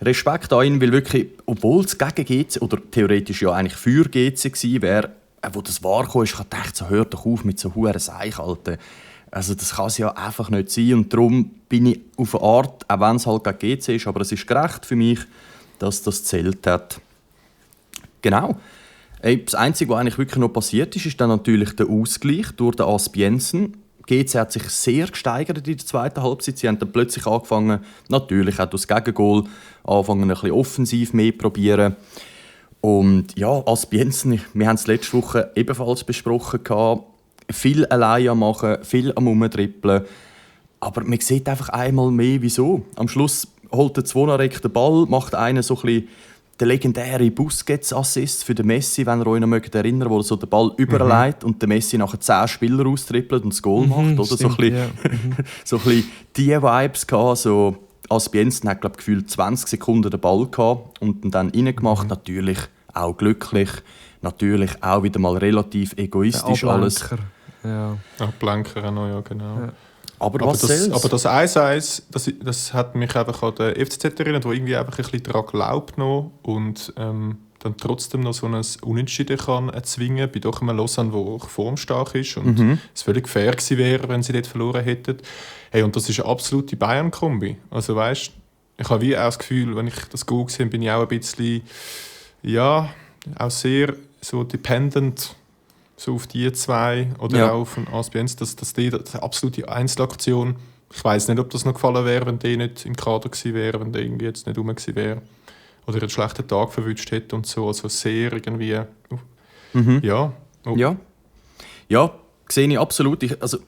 Respekt an ihn, weil wirklich, obwohl es gegen GC, oder theoretisch ja eigentlich für GC gewesen wäre, wo das wahr kam, ich dachte, so, hört doch auf mit so huere Seich, Alter. Also das kann es ja einfach nicht sein. Und darum bin ich auf eine Art, auch wenn es halt gegen GC ist, aber es ist gerecht für mich, dass das zählt hat. Genau. Das Einzige, was eigentlich wirklich noch passiert ist, ist dann natürlich der Ausgleich durch den Aspiensen. GC hat sich sehr gesteigert in der zweiten Halbzeit. Sie haben dann plötzlich angefangen, natürlich auch durch das Gegengol, anfangen ein bisschen offensiv mehr zu probieren. Und ja, Aspiensen, wir haben es letzte Woche ebenfalls besprochen, viel alleine machen, viel am Rumtrippeln. Aber man sieht einfach einmal mehr, wieso. Am Schluss holt der Zvonarek den Ball, macht einen so ein bisschen den legendären Busquets-Assist für den Messi, wenn ihr euch noch erinnern mögt, wo er so den Ball überleitet und der Messi nachher 10 Spieler austrippelt und das Goal macht. Oder? Stimmt, so ein bisschen die Vibes gehabt, so Aspiensen hat, glaube ich, gefühlt 20 Sekunden den Ball gehabt und dann reingemacht. Natürlich auch glücklich, natürlich auch wieder mal relativ egoistisch alles. Ja. Ablenker auch noch, ja, genau. Ja. Aber das 1:1, das hat mich einfach an den FCZ erinnert, wo irgendwie einfach ein bisschen daran glaubt noch und dann trotzdem noch so ein Unentschieden kann erzwingen bei doch einem Lausanne, wo formstark ist und es völlig fair gewesen wäre, wenn sie dort verloren hätten. Hey, und das ist eine absolute Bayern-Kombi. Also weißt, ich habe wie auch das Gefühl, wenn ich das Goal gesehen bin ich auch ein bisschen, ja, auch sehr so dependent so auf die zwei oder auch von Aspienz, dass die absolute Einzelaktion, ich weiss nicht, ob das noch gefallen wäre, wenn die nicht im Kader gewesen wäre, wenn der irgendwie jetzt nicht rum gewesen wäre oder einen schlechten Tag verwünscht hätte und so, also sehr irgendwie, ja, sehe ich absolut.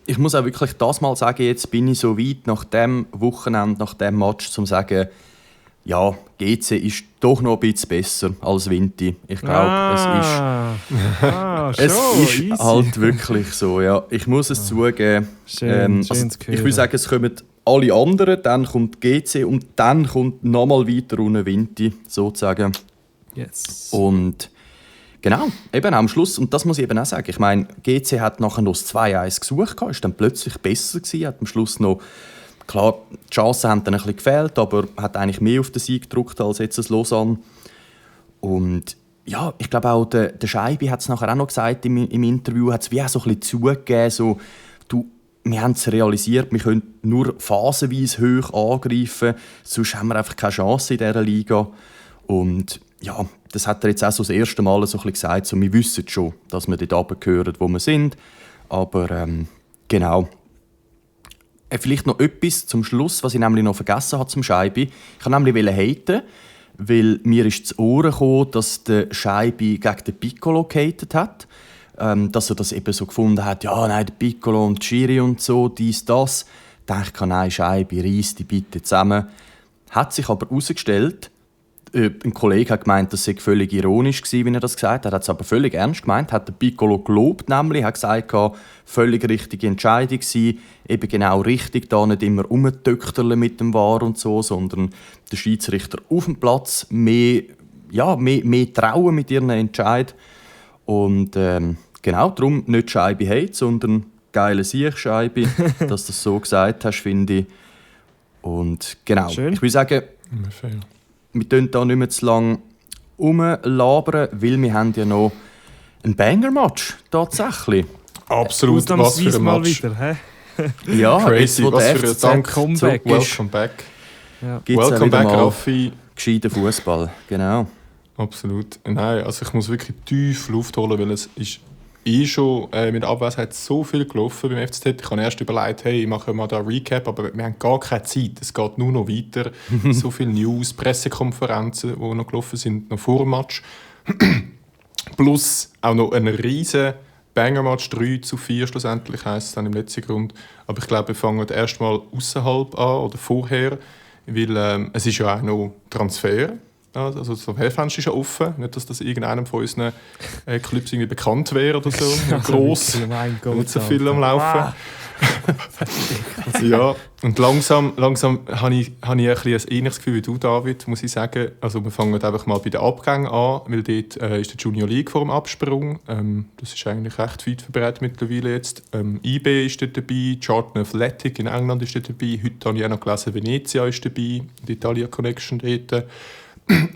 Ich muss auch wirklich das mal sagen, jetzt bin ich so weit nach dem Wochenende, nach dem Match, zum sagen, ja, GC ist doch noch ein bisschen besser als Vinti. Ich glaube, es ist halt wirklich so. Ja. Ich muss es zugeben. Schön ich würde sagen, es kommen alle anderen, dann kommt GC und dann kommt nochmal weiter unten Vinti, sozusagen. Yes. Und genau, eben am Schluss, und das muss ich eben auch sagen, ich meine, GC hat nachher noch das 2:1 gesucht, ist dann plötzlich besser gewesen, hat am Schluss noch, klar, die Chancen haben dann ein bisschen gefehlt, aber hat eigentlich mehr auf den Sieg gedrückt als jetzt das Lausanne. Und ja, ich glaube auch, der Scheibe hat es nachher auch noch gesagt im Interview, hat es wie auch so ein bisschen zugegeben, so, wir haben es realisiert, wir können nur phasenweise hoch angreifen, sonst haben wir einfach keine Chance in dieser Liga. Und ja, das hat er jetzt auch so das erste Mal so ein bisschen gesagt, so, wir wissen schon, dass wir dort runtergehören, wo wir sind. Aber genau. Vielleicht noch etwas zum Schluss, was ich nämlich noch vergessen habe zum Scheibi. Ich wollte nämlich haten, weil mir ist zu Ohren gekommen, dass der Scheibi gegen den Piccolo gehatet hat. Dass er das eben so gefunden hat, ja, nein, der Piccolo und Schiri und so, dies, das. Da dachte ich, nein, Scheibi, reiss die bitte zusammen. Hat sich aber herausgestellt, ein Kollege hat gemeint, das sei völlig ironisch gewesen, wie er das gesagt hat. Er hat es aber völlig ernst gemeint. Hat den Piccolo gelobt, nämlich. Hat gesagt, völlig richtige Entscheidung gewesen. Eben genau richtig, da nicht immer rumtöchterle mit dem VAR und so, sondern der Schiedsrichter auf dem Platz mehr trauen mit ihren Entscheid. Und genau, darum nicht Scheibe Hate, sondern geile Sieg-Scheibe, dass du das so gesagt hast, finde ich. Und genau, schön. Ich will sagen, wir tun da nicht mehr zu lange rumlabern, weil wir haben ja noch ein Banger-Match, tatsächlich. Absolut, was für ein Match. Wieder, hä? Ja, crazy, jetzt, was für ein FCZ Dank. Comeback. Welcome back. Ja. Welcome back, Raffi. Gescheiter Fußball, genau. Absolut. Nein, also ich muss wirklich tief Luft holen, weil es ist schon mit der Abwesenheit so viel gelaufen beim FCZ. Ich habe erst überlegt, hey, ich mache mal da einen Recap, aber wir haben gar keine Zeit. Es geht nur noch weiter. So viele News, Pressekonferenzen, die noch gelaufen sind, noch vor dem Match. Plus auch noch ein riesen Banger-Match, 3-4 schlussendlich heisst es dann im letzten Grund. Aber ich glaube, wir fangen erst mal außerhalb an oder vorher, weil es ist ja auch noch Transfer. Also das Transferfenster ist ja offen. Nicht, dass das irgendeinem von unseren Clubs irgendwie bekannt wäre oder so. Gross. Nicht so viel am Laufen. Ja, und langsam habe ich ein ähnliches Gefühl wie du, David, muss ich sagen. Also wir fangen einfach mal bei den Abgängen an, weil dort ist der Junior League vor dem Absprung. Das ist eigentlich recht weit verbreitet mittlerweile jetzt. IB ist dort dabei, Charlton Athletic in England ist dort dabei. Heute habe ich auch noch gelesen, Venezia ist dabei, die Italia Connection dort.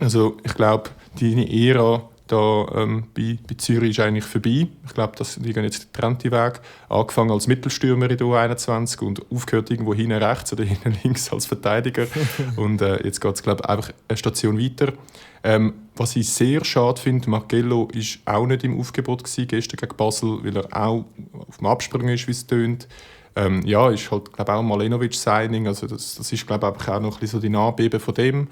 Also ich glaube, deine Ära da, bei Zürich ist eigentlich vorbei. Ich glaube, die gehen jetzt getrennte Weg. Angefangen als Mittelstürmer in der U21 und aufgehört irgendwo hinten rechts oder hinten links als Verteidiger. Und jetzt geht es, glaube ich, einfach eine Station weiter. Was ich sehr schade finde, Marcello war auch nicht im Aufgebot gewesen, gestern gegen Basel, weil er auch auf dem Absprung ist, wie es tönt. Ja, ist halt, glaube ich, auch ein Malenovic-Signing. Also das ist, glaube ich, auch noch ein bisschen so die Nachbeben von dem.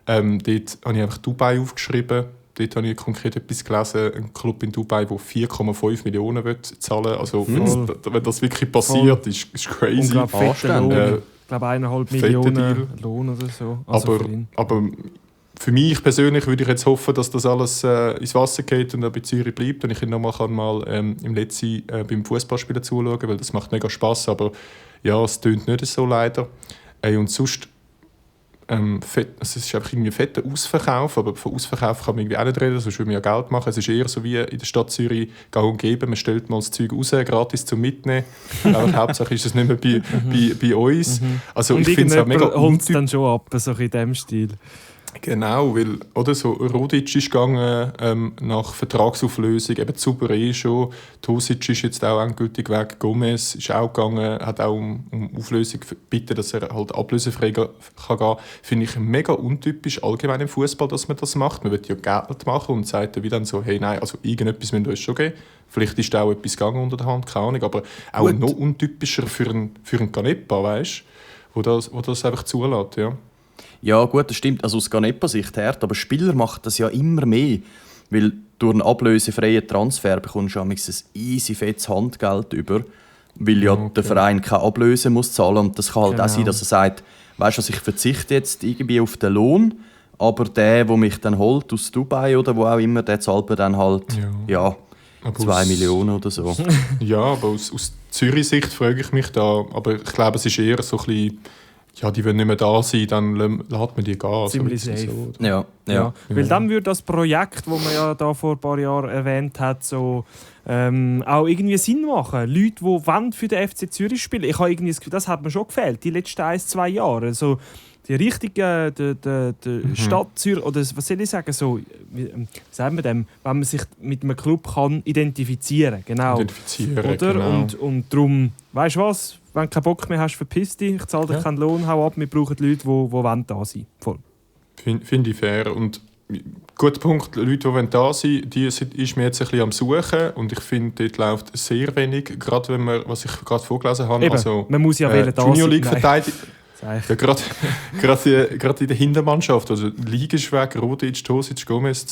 Dort habe ich einfach Dubai aufgeschrieben. Dort habe ich konkret etwas gelesen, ein Club in Dubai, der 4,5 Millionen zahlen will. Also wenn das wirklich passiert, ist crazy. Und fetter Lohn. Ich glaube 1,5 Millionen Lohn oder so. Also aber für mich persönlich würde ich jetzt hoffen, dass das alles ins Wasser geht und bei Zürich bleibt und ich ihn nochmal im Letzten beim Fußballspielen zuschauen, weil das macht mega Spass. Aber ja, es tönt nicht so leider. Und sonst es ist einfach irgendwie ein fetter Ausverkauf, aber von Ausverkauf kann man irgendwie auch nicht reden, sonst würde man ja Geld machen. Es ist eher so wie in der Stadt Zürich gang und gäbe, man stellt mal das Zeug raus, gratis zum Mitnehmen. Aber Hauptsache ist es nicht mehr bei uns. Also und ich finde es auch mega holt es dann schon ab, so in diesem Stil. Genau, weil oder so Rodic ist gegangen nach Vertragsauflösung, eben Zuber schon, Tosic ist jetzt auch endgültig weg, Gomez ist auch gegangen, hat auch um Auflösung gebeten, dass er halt ablösefrei kann gehen. Finde ich mega untypisch allgemein im Fußball, dass man das macht. Man will ja Geld machen und sagt dann wieder so, hey nein, also irgendetwas müssen wir uns schon geben. Vielleicht ist da auch etwas gegangen unter der Hand, keine Ahnung, aber auch gut. Noch untypischer für einen Canepa, weißt du, wo das einfach zulässt, ja. Ja, gut, das stimmt. Also aus Canepa-Sicht her, aber Spieler machen das ja immer mehr. Weil durch einen ablösefreien Transfer bekommst du ein easy fettes Handgeld über. Weil ja der Verein keine Ablöse muss zahlen. Und das kann halt auch sein, dass er sagt, weißt du, ich verzichte jetzt irgendwie auf den Lohn, aber der mich dann holt aus Dubai oder wo auch immer, der zahlt mir dann halt 2 Millionen oder so. Ja, aber aus Zürich-Sicht frage ich mich da. Aber ich glaube, es ist eher so ein bisschen, ja, die wollen nicht mehr da sein, dann lässt man die gehen. Ziemlich safe. So. Ja. Weil dann würde das Projekt, das man ja da vor ein paar Jahren erwähnt hat, so, auch irgendwie Sinn machen. Leute, die für den FC Zürich spielen. Ich habe irgendwie das Gefühl, das hat mir schon gefehlt, die letzten 1-2 Jahre. Also, die richtige Stadt Zürich, oder was soll ich sagen, so, wie sagen wir dem, wenn man sich mit einem Club kann identifizieren kann. Genau. Genau. Und darum, weißt du was, wenn du keinen Bock mehr hast, verpiss dich, ich zahle dir keinen Lohn, hau ab, wir brauchen Leute, die da sein wollen. Finde ich fair. Und Guter Punkt. Leute, die da sind, die ist mir jetzt ein bisschen am Suchen und ich finde, dort läuft sehr wenig, gerade wenn man, was ich gerade vorgelesen habe, Eben, also man muss ja da Junior League sein. verteidigt. Ja, gerade in der Hintermannschaft, also Ligenschweg, Rodic, Tosic, Gomez,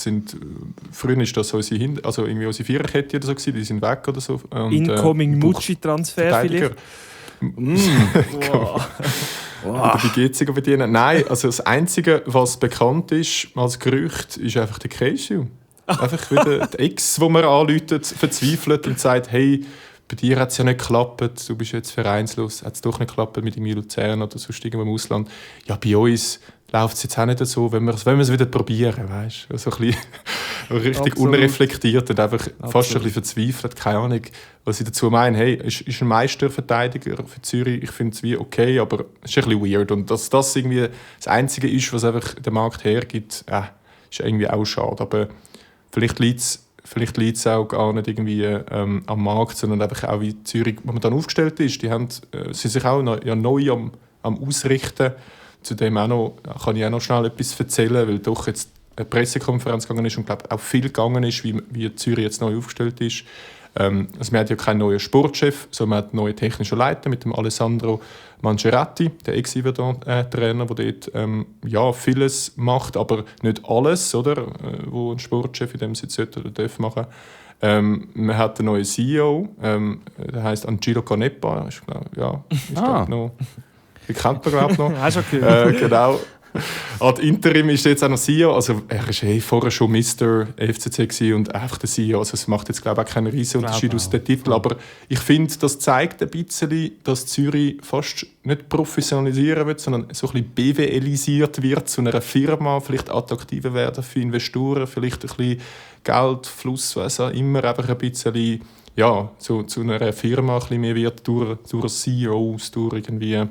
früher ist das so unsere Viererkette oder so gewesen, die sind weg oder so. Und, Incoming Mucci-Transfer vielleicht? Wow. Oder wie geht es bei denen? Nein, also das Einzige, was bekannt ist als Gerücht, ist einfach der Cashew. Einfach wieder der Ex, wo man anruft, verzweifelt und sagt, hey, bei dir hat es ja nicht geklappt, du bist jetzt vereinslos, hat es doch nicht geklappt mit dem Luzern oder sonst irgendwo im Ausland. Ja, bei uns läuft es jetzt auch nicht so, wenn wir es wieder probieren, weißt du? Also ein bisschen richtig Absolut. Unreflektiert und einfach fast ein bisschen verzweifelt, keine Ahnung, was ich dazu meine. Hey, ist ein Meisterverteidiger für Zürich, ich finde es wie okay, aber es ist ein bisschen weird. Und dass das irgendwie das Einzige ist, was einfach der Markt hergibt, ist irgendwie auch schade. Aber vielleicht liegt es auch gar nicht irgendwie am Markt, sondern einfach auch wie Zürich, wo man dann aufgestellt ist. Die sind sich auch neu am Ausrichten. Zu dem kann ich auch noch schnell etwas erzählen, weil doch jetzt eine Pressekonferenz gegangen ist und glaube auch viel gegangen ist, wie Zürich jetzt neu aufgestellt ist. Also man hat ja keinen neuen Sportchef, sondern man hat einen neuen technischen Leiter mit dem Alessandro Mangeratti, der Ex-Yverdon-Trainer, der dort vieles macht, aber nicht alles, oder? Wo ein Sportchef in dem Sinne sollte oder darf machen. Man hat einen neuen CEO, der heisst Angelo Canepa, die kennt man, glaube ich, noch. Hast du schon gehört? Genau. Ad Interim ist jetzt auch noch CEO. Also, er war vorher schon Mr. FCC und einfach der CEO. Also, es macht jetzt, glaube ich, auch keinen riesen Unterschied aus dem Titel. Aber ich finde, das zeigt ein bisschen, dass Zürich fast nicht professionalisieren wird, sondern so ein bisschen BWLisiert wird zu einer Firma, vielleicht attraktiver werden für Investoren, vielleicht ein bisschen Geldfluss, was auch immer, einfach ein bisschen zu einer Firma ein bisschen mehr wird durch CEOs, durch irgendwie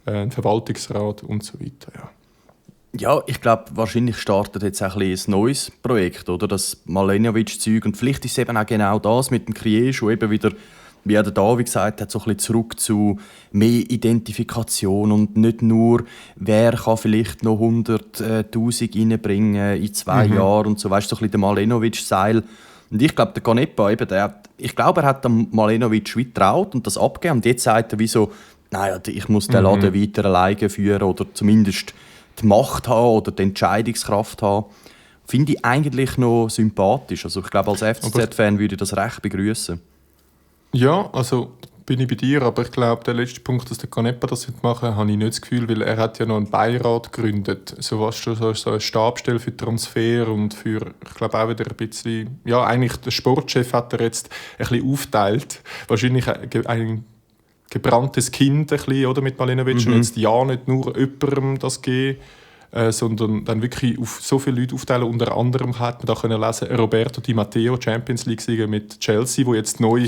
einen Verwaltungsrat und so weiter. Ja. Ja, ich glaube, wahrscheinlich startet jetzt auch ein neues Projekt, oder? Das Mladenovic-Zeug. Und vielleicht ist es eben auch genau das mit dem Kriege, wo eben wieder, wie der David gesagt hat, so ein bisschen zurück zu mehr Identifikation und nicht nur, wer kann vielleicht noch 100'000 reinbringen in 2 Jahren und so, weißt du, so ein bisschen der Mladenovic-Seil. Und ich glaube, der Canepa, eben, ich glaube, er hat dem Mladenovic getraut und das abgegeben. Und jetzt sagt er, wieso, naja, ich muss den Laden weiter alleine führen oder zumindest die Macht haben oder die Entscheidungskraft haben. Finde ich eigentlich noch sympathisch. Also ich glaube, als FCZ-Fan würde ich das recht begrüßen. Ja, also bin ich bei dir, aber ich glaube, der letzte Punkt, dass der Canepa das machen will, habe ich nicht das Gefühl, weil er hat ja noch einen Beirat gegründet. So eine Stabstelle für Transfer und für, ich glaube auch wieder ein bisschen, ja, eigentlich der Sportchef hat er jetzt ein bisschen aufteilt. Wahrscheinlich ein gebranntes Kind ein bisschen, oder, mit Mladenovic und jetzt ja nicht nur jemandem das geben, sondern dann wirklich auf so viele Leute aufteilen. Unter anderem hat man da können lesen, Roberto Di Matteo, Champions League-Sieger mit Chelsea, der jetzt neu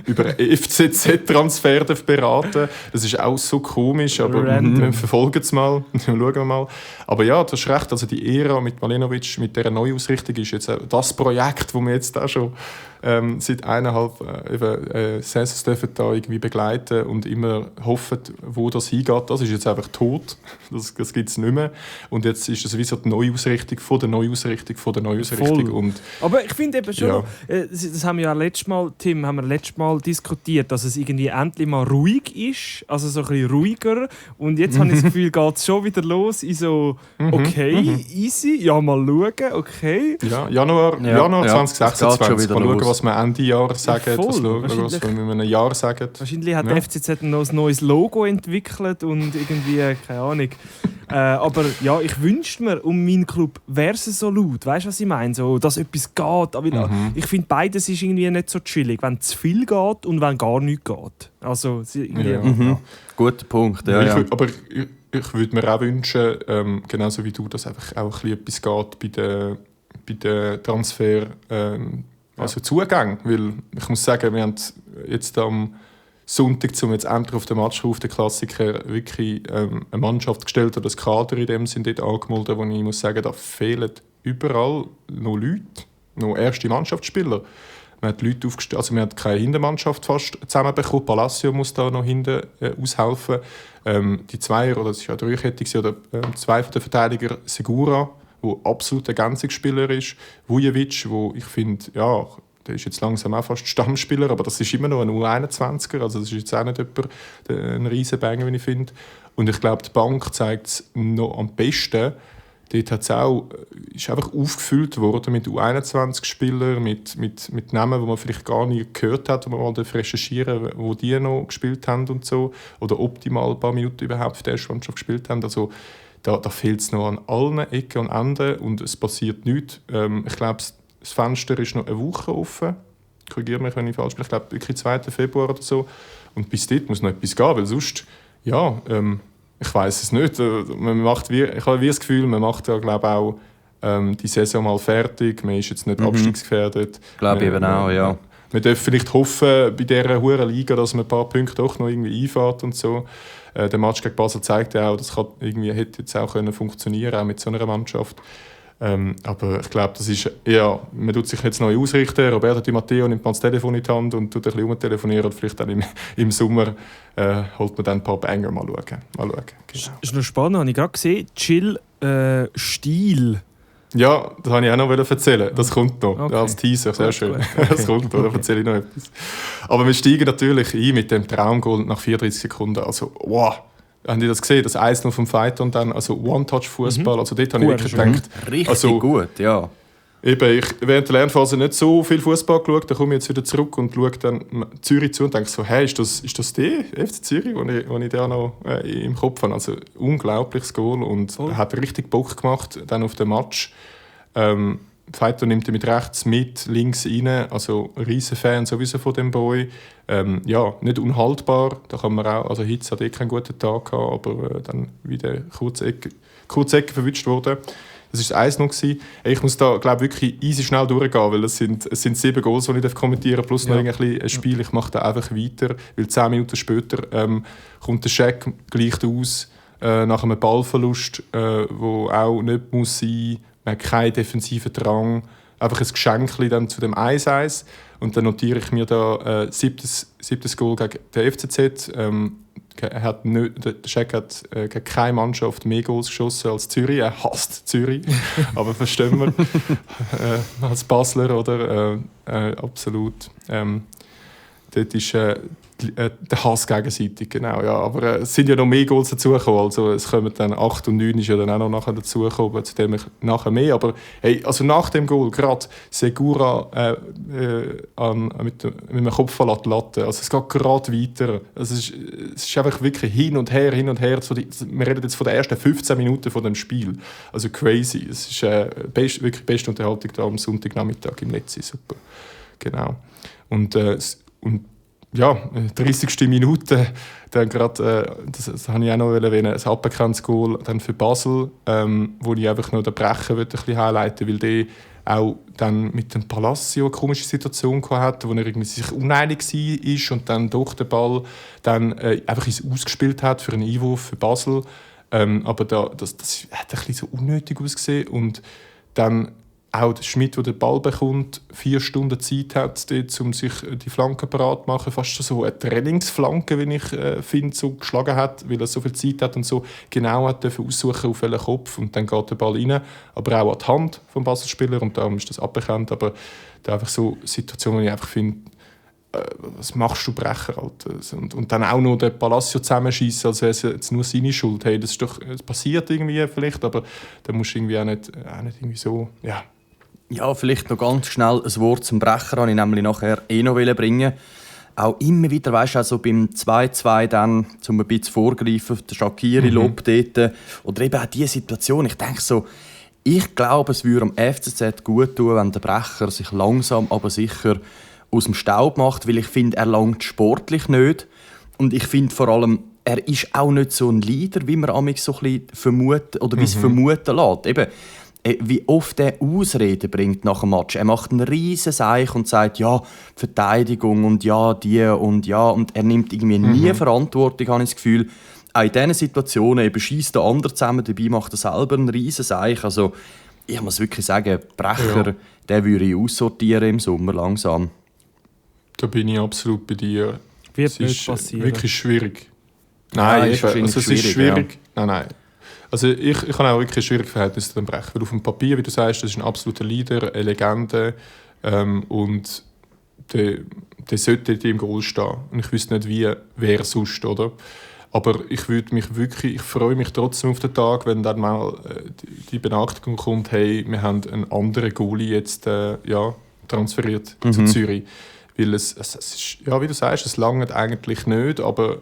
über FCZ-Transfer beraten. Das ist auch so komisch, aber wir verfolgen es mal, schauen wir mal. Aber ja, du hast recht, also die Ära mit Mladenovic, mit dieser Neuausrichtung ist jetzt das Projekt, das wir jetzt auch schon seit 1,5 Saisons dürfen da irgendwie begleiten und immer hoffen, wo das hingeht. Das ist jetzt einfach tot. Das gibt es nicht mehr. Und jetzt ist das wie so die Neuausrichtung von der Neuausrichtung von der Neuausrichtung. Und aber ich finde eben schon, das haben wir ja letztes Mal diskutiert, dass es irgendwie endlich mal ruhig ist, also so ein bisschen ruhiger. Und jetzt habe ich das Gefühl, geht es schon wieder los in so, easy, ja, mal schauen, okay. Ja, Januar 2026, mal schauen, was wir Ende Jahr sagen, was wir in einem Jahr sagen. Wahrscheinlich hat der FCZ noch ein neues Logo entwickelt und irgendwie, keine Ahnung. Aber ja, ich wünschte mir, um meinen Club wäre es so laut. Weißt du, was ich meine? So, dass etwas geht. Ich finde, beides ist irgendwie nicht so chillig. Wenn zu viel geht und wenn gar nichts geht. Also, Guter Punkt. Ja, aber ich würde mir auch wünschen, genauso wie du, dass einfach auch ein bisschen etwas geht bei den Transfer, also Zugang. Weil ich muss sagen, wir haben jetzt am Sonntag, um jetzt endlich auf den Match auf den Klassiker wirklich eine Mannschaft gestellt oder das Kader in dem sind dort angemeldet, wo ich muss sagen, da fehlen überall noch Leute, noch erste Mannschaftsspieler. Man hat Leute aufgestellt, also man hat keine Hintermannschaft fast zusammenbekommen. Palacio muss da noch hinten aushelfen. Die Zweier oder das ist ja Dreikettig oder zwei von den Verteidigern, Segura, der absolut Ergänzungsspieler ist. Vujovic, wo ich finde, ja, der ist jetzt langsam auch fast Stammspieler, aber das ist immer noch ein U21er, also das ist jetzt auch nicht jemand, ein Riesenbanger, wie ich finde. Und ich glaube, die Bank zeigt es noch am besten. Dort ist einfach aufgefüllt worden mit U21-Spielern, mit Namen, die man vielleicht gar nie gehört hat, wo man mal recherchieren, wo die noch gespielt haben und so. Oder optimal ein paar Minuten überhaupt für die erste Mannschaft gespielt haben. Also da fehlt es noch an allen Ecken und Enden und es passiert nichts. Ich glaube, das Fenster ist noch eine Woche offen. Korrigiere mich, wenn ich falsch bin. Ich glaube, wirklich 2. Februar oder so. Und bis dort muss noch etwas gehen, weil sonst, ja, ich weiß es nicht. Ich habe das Gefühl, man macht ja, glaube auch die Saison mal fertig. Man ist jetzt nicht abstiegsgefährdet. Ich glaube eben auch, ja. Man darf vielleicht hoffen, bei dieser hohen Liga, dass man ein paar Punkte doch noch irgendwie einfährt und so. Der Match gegen Basel zeigt ja auch, das hätte jetzt auch funktionieren können, auch mit so einer Mannschaft. Aber ich glaube, das ist, ja, man tut sich jetzt neu ausrichten. Roberto Di Matteo nimmt mal das Telefon in die Hand und tut ein bisschen rumtelefonieren und vielleicht dann im Sommer holt man dann ein paar Banger mal schauen. Genau. Das ist noch spannend, habe ich gerade gesehen. Chill Stil. Ja, das wollte ich auch noch erzählen. Das kommt noch. Okay. Ja, als Teaser, sehr schön. Okay. Das kommt noch, da erzähle ich noch etwas. Aber wir steigen natürlich ein mit dem Traumgoal nach 34 Sekunden. Also, wow! Haben die das gesehen? Das 1-0 vom Fighter und dann also One-Touch-Fußball. Also dort habe ich wirklich gedacht... Richtig gut, ja. Eben, ich während der Lernphase nicht so viel Fußball geschaut, dann komme ich jetzt wieder zurück und schaue dann Zürich zu und denke so, hey, ist das der FC Zürich, den ich da noch im Kopf habe? Also unglaubliches Goal und hat richtig Bock gemacht dann auf den Match. Fighter nimmt ihn mit rechts mit, links rein, also riesen Fan sowieso von dem Boy. Ja, nicht unhaltbar, da kann man auch, also Hitz hat keinen guten Tag gehabt, aber dann wieder kurz Ecke verwünscht worden. Das war das 1-0. Ich muss da, glaube wirklich easy schnell durchgehen, weil es sind 7 Goals, die ich kommentieren darf, plus noch ein Spiel. Ich mache da einfach weiter, weil 10 Minuten später kommt der Scheck, gleicht aus, nach einem Ballverlust, wo auch nicht muss sein, man hat keinen defensiven Drang, einfach ein Geschenk dann zu dem 1-1. Und dann notiere ich mir da 7. Goal gegen den FCZ. Der Scheck hat gegen keine Mannschaft mehr Goals geschossen als Zürich. Er hasst Zürich, aber verstehen wir. Als Basler, oder? Absolut. Dort ist der Hass gegenseitig, genau. Ja. Aber es sind ja noch mehr Goals dazugekommen. Also es kommen dann 8 und 9 ist ja dann auch noch nachher dazugekommen, zu dem ich nachher mehr. Aber hey, also nach dem Goal gerade Segura mit dem Kopf verlässt die Latte. Also es geht gerade weiter. Also es ist einfach wirklich hin und her. Wir reden jetzt von den ersten 15 Minuten von dem Spiel. Also crazy. Es ist wirklich beste Unterhaltung da am Sonntagnachmittag im Netz. Super. Genau. Und ja, 30. Minute, dann gerade, das habe ich auch noch erwähnen, ein aberkanntes Goal dann für Basel, wo ich einfach noch den Brecher ein bisschen highlighten, weil der auch dann mit dem Palacio eine komische Situation hatte, wo er irgendwie sich uneinig war und dann durch den Ball dann einfach ins Ausgespielt hat für einen Einwurf für Basel. Aber das hat ein bisschen so unnötig ausgesehen und dann auch der Schmidt, der den Ball bekommt, 4 Stunden Zeit hat, dort, um sich die Flanke parat zu machen. Fast so eine Trainingsflanke, wie ich finde, so geschlagen hat, weil er so viel Zeit hat und so genau hat aussuchen auf welchen Kopf. Und dann geht der Ball rein, aber auch an die Hand des Basel-Spieler und darum ist das aberkannt. Aber da einfach so Situationen, wo ich einfach finde, was machst du Brecher? Halt? Und dann auch noch den Palacio zusammenschießen, als wäre es jetzt nur seine Schuld. Hey, das passiert irgendwie vielleicht, aber da musst du irgendwie auch nicht irgendwie so... Ja, vielleicht noch ganz schnell ein Wort zum Brecher, das ich nämlich nachher noch bringen. Auch immer wieder, weißt du, also beim 2-2 dann, um ein bisschen vorzugreifen, der Shaqiri-Lob dort. Oder eben auch diese Situation. Ich denke so, ich glaube, es würde am FCZ gut tun, wenn der Brecher sich langsam, aber sicher aus dem Staub macht, weil ich finde, er langt sportlich nicht. Und ich finde vor allem, er ist auch nicht so ein Leader, wie man amigs so ein bisschen vermuten, oder wie es vermuten lässt. Eben, wie oft er Ausreden bringt nach dem Match. Er macht einen riesen Seich und sagt, ja, Verteidigung und ja, die und ja. Und er nimmt irgendwie nie Verantwortung, habe ich das Gefühl. Auch in diesen Situationen eben schießt der andere zusammen, dabei macht er selber einen riesen Seich. Also, ich muss wirklich sagen, Brecher, den würde ich aussortieren im Sommer langsam. Da bin ich absolut bei dir. Wird nicht passieren. Wirklich schwierig. Nein, es ist schwierig. Ja. Nein. Also ich habe auch wirklich ein schwieriges Verhältnis zu dem Brecht, weil auf dem Papier, wie du sagst, das ist ein absoluter Leader, eine Legende und der sollte dort im Goal stehen. Und ich wüsste nicht, wer sonst, oder? Aber ich freue mich trotzdem auf den Tag, wenn dann mal die Benachrichtigung kommt, hey, wir haben einen anderen Goalie jetzt transferiert zu Zürich. Weil es ist, ja, wie du sagst, es langt eigentlich nicht, aber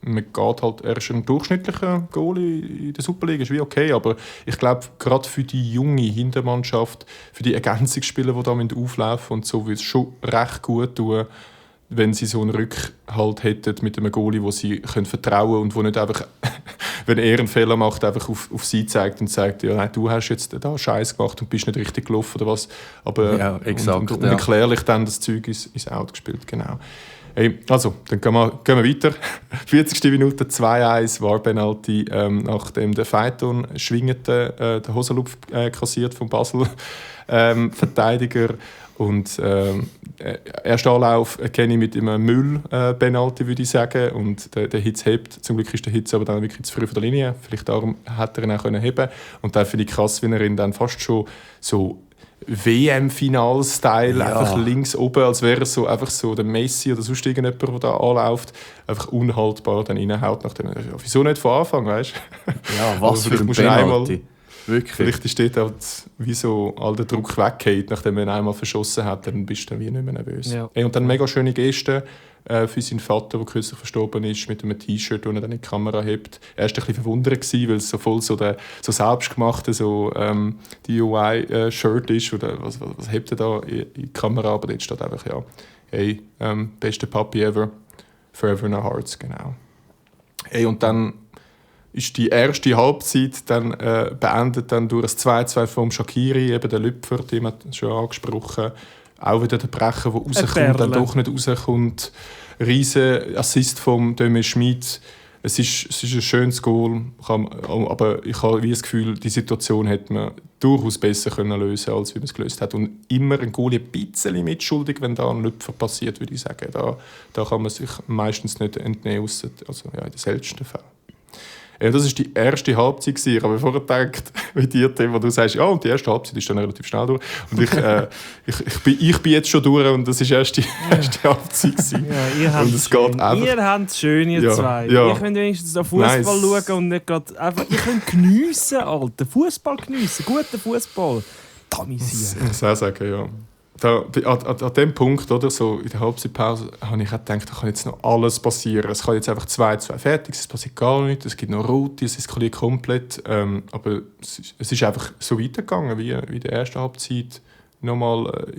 man geht halt, er ist ein durchschnittlicher Goalie in der Superliga, ist wie okay, aber ich glaube, gerade für die junge Hintermannschaft, für die Ergänzungsspieler, die da auflaufen und so, würde es schon recht gut tun, wenn sie so einen Rückhalt hätten mit einem Goalie, wo sie vertrauen können und wo nicht einfach, wenn er einen Fehler macht, einfach auf sie zeigt und sagt, ja, nein, du hast jetzt da Scheiß gemacht und bist nicht richtig gelaufen oder was. Aber ja, exakt, und erklärlich dann das Zeug ins Out gespielt, genau. Hey, also, dann gehen wir weiter. 40. Minute, 2-1, War-Penalty, nachdem der Phaeton schwingend den Hosenlupf kassiert vom Basel-Verteidiger. Und erster Anlauf kenne ich mit einem Müll-Penalty, würde ich sagen. Und der Hitz hebt. Zum Glück ist der Hitz aber dann wirklich zu früh von der Linie. Vielleicht darum hätte er ihn auch heben können. Und dann finde ich krass, wie er ihn dann fast schon so WM-Final-Style, einfach links oben, als wäre es so, einfach so der Messi oder sonst irgendjemand, der da anläuft, einfach unhaltbar dann reinhaut. Wieso nicht von Anfang, weißt du? Ja, was für ein Penalty. Wirklich. Vielleicht ist dort halt wie so all der Druck weggeht, nachdem man ihn einmal verschossen hat, dann bist du dann wie nicht mehr nervös. Ja. Und dann mega schöne Geste für seinen Vater, der kürzlich verstorben ist, mit einem T-Shirt, das er dann in die Kamera hebt. Er war ein bisschen verwundert, weil es so voll so selbstgemachte DIY-Shirt ist. Oder was hebt er da in die Kamera? Aber dort steht einfach, ja, hey, beste Papi ever, forever in our hearts, genau. Hey, und dann ist die erste Halbzeit dann, beendet dann durch ein 2-2 vom Shaqiri, eben der Lüpfer, den hat schon angesprochen. Auch wieder der Brecher, der rauskommt, dann doch nicht rauskommt. Riesen Assist vom Döme Schmid. Es ist ein schönes Goal, aber ich habe das Gefühl, die Situation hätte man durchaus besser lösen können, als wie man es gelöst hat. Und immer ein Goal ein bisschen mitschuldig, wenn da ein Lüpfer passiert, würde ich sagen. Da kann man sich meistens nicht entnehmen, also ja, in den seltensten Fällen. Ja, das war die erste Halbzeit. Ich habe mir vorher gedacht, mit dir, Tim, wo du sagst, ja, und die erste Halbzeit ist dann relativ schnell durch. Und ich bin jetzt schon durch und das war erst die erste Halbzeit. Ja, und es geht einfach. Ihr habt es schön, ihr zwei. Ja. Ihr könnt wenigstens auf Fußball schauen und nicht gerade einfach. Ihr könnt geniessen, Alter. Fußball geniessen, guten Fußball. Das muss ich auch sagen, ja. An dem Punkt, oder, so in der Halbzeitpause, habe ich auch gedacht, da kann jetzt noch alles passieren. Es kann jetzt einfach 2-2 fertig, es passiert gar nichts, es gibt noch Rote, es eskaliert komplett. Aber es ist einfach so weitergegangen wie in der ersten Halbzeit. Nochmal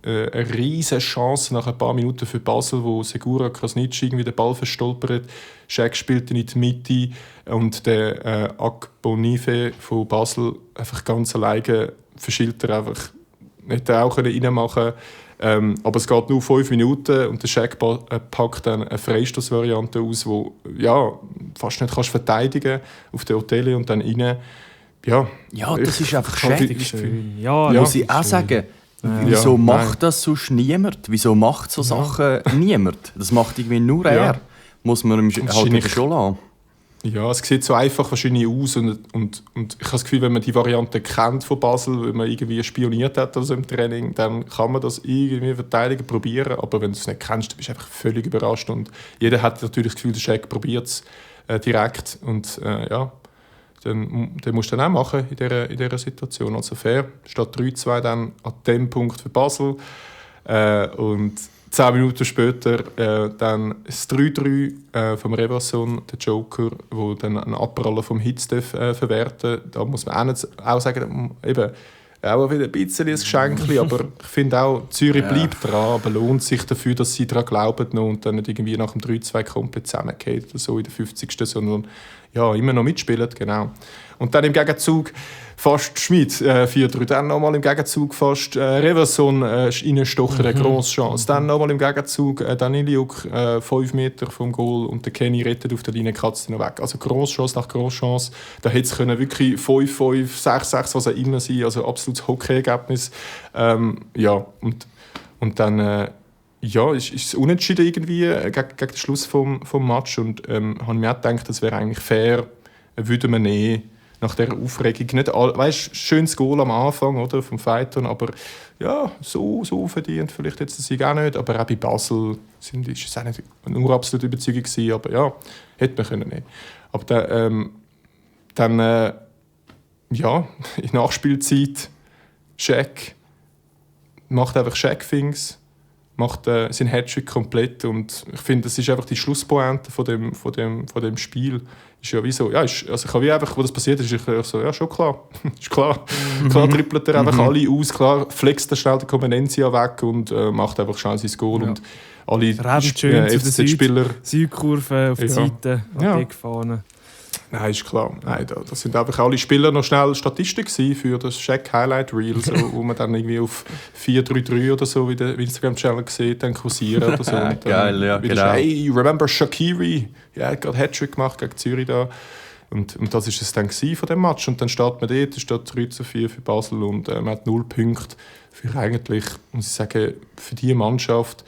eine riesige Chance nach ein paar Minuten für Basel, wo Segura Krasnitschi irgendwie den Ball verstolpert. Shaq spielt ihn in die Mitte und der Agbonife von Basel einfach ganz alleine verschillt er einfach. Hätte er auch reinmachen können. Aber es geht nur 5 Minuten und der Shaq packt dann eine Freistoßvariante aus, die fast nicht verteidigen kannst auf der Hotel und dann rein. Ja, das ist einfach Shaq. Ja, muss ich auch sagen. Wieso macht das sonst niemand? Wieso macht so Sachen niemand? Das macht irgendwie nur er. Muss man ihm halt schon lassen. Ja, es sieht so einfach wahrscheinlich aus und ich habe das Gefühl, wenn man die Variante kennt von Basel, wenn man irgendwie spioniert hat also im Training, dann kann man das irgendwie verteidigen, probieren, aber wenn du es nicht kennst, dann bist du einfach völlig überrascht und jeder hat natürlich das Gefühl, der Shaq probiert es direkt und dann musst du dann auch machen in dieser Situation. Also fair, statt 3-2 dann an dem Punkt für Basel und 10 Minuten später dann das 3-3 vom Reverson, der Joker, wo dann einen Abpraller vom Hitz verwerten. Da muss man auch sagen, eben, auch wieder ein bisschen ein Geschenk, aber ich finde auch, Zürich bleibt dran, aber lohnt sich dafür, dass sie daran glauben noch und dann nicht irgendwie nach dem 3-2 komplett zusammengeht oder so in der 50. sondern immer noch mitspielen, genau. Und dann im Gegenzug fast Schmid 4-3, dann nochmal im Gegenzug fast Reverson reinstochen, eine grosse Chance. Dann nochmal im Gegenzug Daniliuk 5 Meter vom Goal und der Kenny rettet auf der Linie, kratzt ihn noch weg. Also grosse Chance nach grosse Chance. Da hätte es wirklich 5-5, 6-6, was auch immer sein, also absolutes Hockey-Ergebnis. Und dann ist es unentschieden irgendwie gegen den Schluss vom Match und habe mir auch gedacht, das wäre eigentlich fair, würde man nehmen. Nach dieser Aufregung. Nicht all, weißt, schönes Goal am Anfang oder, vom Phaeton, aber ja, so verdient vielleicht jetzt der Sieg auch nicht. Aber auch bei Basel ist es auch nicht nur absolut Überzeugung gewesen, aber ja, hätte man können nehmen. Aber dann ja, in Nachspielzeit Shaq macht einfach Shaq-Things, macht seinen Hattrick komplett und ich finde, das ist einfach die Schlusspointe von dem Spiel. Ist ja wie so, ja, also ich habe wie einfach, wo das passiert ist, ich so, ja, schon klar, ist klar. Klar trippelt er einfach alle aus, klar flext er schnell den Comenencia weg und macht einfach schnell sein Goal und alle FCZ-Spieler Südkurve auf die Seite, an die Fahne. Nein, ist klar. Nein, das sind einfach alle Spieler noch schnell Statisten für das Shaq Highlight Reel, so, wo man dann irgendwie auf 433 oder so, wie der Instagram-Channel sieht, dann kursieren oder so. Und geil, ja, genau. Hey, remember Shaqiri? Ja, er hat gerade Hattrick gemacht gegen Zürich da. Und das war es dann von dem Match. Und dann steht man dort, es steht 3-4 für Basel und man hat 0 Punkte für eigentlich, muss ich sagen, für diese Mannschaft,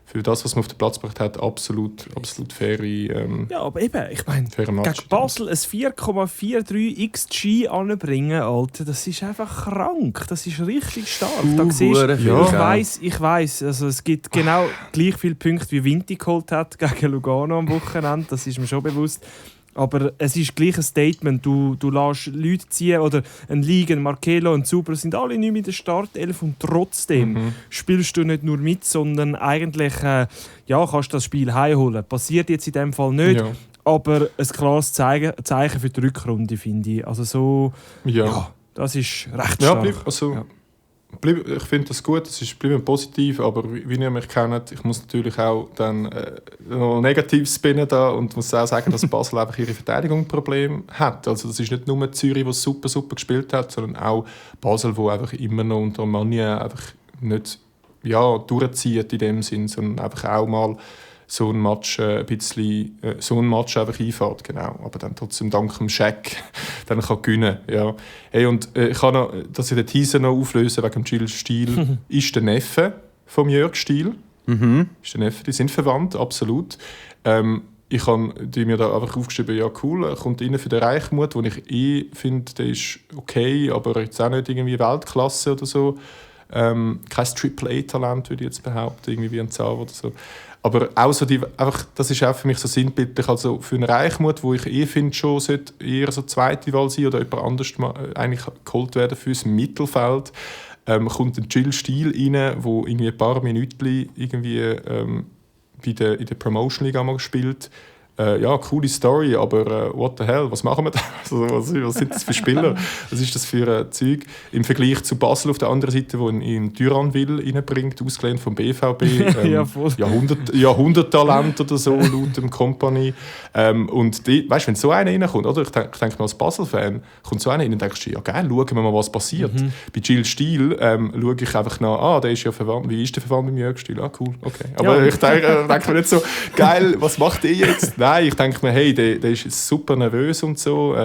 für das, was man auf den Platz gebracht hat, absolut faire ja, aber eben, ich meine, gegen Match. Basel ein 4,43 XG anbringen, Alter, das ist einfach krank. Das ist richtig stark. Da siehst, ich weiss, also es gibt genau gleich viele Punkte, wie Vinti geholt hat gegen Lugano am Wochenende, das ist mir schon bewusst. Aber es ist gleich ein Statement. Du lässt Leute ziehen oder ein Liga, ein Markelo, ein Zuber sind alle nicht mehr in der Startelf und trotzdem spielst du nicht nur mit, sondern eigentlich kannst das Spiel heimholen. Passiert jetzt in dem Fall nicht, aber ein klares Zeichen für die Rückrunde, finde ich. Also so, das ist recht stark. Ich finde das gut, es ist positiv, aber wie ihr mich kennt, ich muss natürlich auch dann noch negativ spinnen da und muss auch sagen, dass Basel einfach ihre Verteidigung ein Problem hat. Also das ist nicht nur Zürich, der super gespielt hat, sondern auch Basel, wo einfach immer noch unter Manja einfach nicht durchzieht in dem Sinn, sondern einfach auch mal so ein Match einfach einfährt, genau. Aber dann trotzdem dank dem Shaq dann kann gewinnen. Ja. Hey, und ich kann noch, dass ich den Teaser noch auflösen wegen Jill Stiel, ist der Neffe von Jörg Stiel. Ist der Neffe, die sind verwandt, absolut. Ich habe mir da einfach aufgeschrieben, ja cool, er kommt rein für den Reichmuth, wo ich finde, der ist okay, aber jetzt auch nicht irgendwie Weltklasse oder so. Kein Triple-A-Talent, würde ich jetzt behaupten, irgendwie wie ein Zauber oder so. Aber auch so das ist auch für mich so sinnbildlich, also für einen Reichmuth, wo ich finde, schon sollte eher so zweite Wahl sein oder jemand anders eigentlich geholt werden fürs Mittelfeld, kommt ein Jill Stiel rein, der irgendwie ein paar Minuten irgendwie in der Promotion League einmal spielt. Coole Story, aber what the hell, was machen wir da? Also, was sind das für Spieler? Was ist das für ein Zeug? Im Vergleich zu Basel auf der anderen Seite, wo ihn in Duranville reinbringt, ausgelehnt vom BVB. Jahrhunderttalent oder so, laut dem Company. Und weißt du, wenn so einer reinkommt, oder? Ich denke mal als Basel-Fan, kommt so einer rein und denkst du, ja geil, schauen wir mal, was passiert. Bei Jill Stiel schaue ich einfach nach, der ist ja verwandt, wie ist der verwandt mit Jörg Stiel? Cool, okay. Aber ich denke mir nicht so, geil, was macht der jetzt? Nein, ich denke mir, hey, der ist super nervös und so.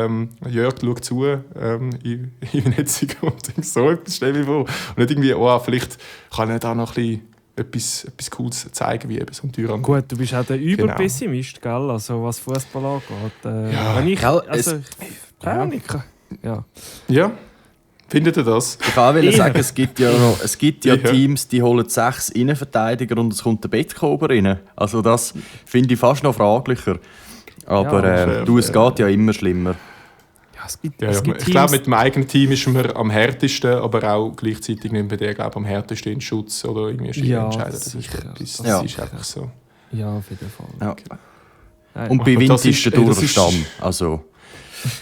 Jörg schaut zu in Netzung und so etwas, stell mir vor. Und nicht irgendwie, vielleicht kann er da noch etwas Cooles zeigen, wie eben so ein Tyrann. Gut, du bist auch der Überpessimist, gell? Also was Fußball angeht. Ja. Findet ihr das? Ich wollte sagen, es gibt ja Teams, die holen 6 Innenverteidiger und es kommt der Bettkober rein. Also das finde ich fast noch fraglicher. Aber es geht ja immer schlimmer. Ja, es gibt ich glaube, mit dem eigenen Team ist man am härtesten, aber auch gleichzeitig nimmt man den, am härtesten in Schutz oder irgendwie entscheiden. Das ist einfach so. Ja, auf jeden Fall. Ja. Okay. Und bei Wind ist der Durchstand. Also...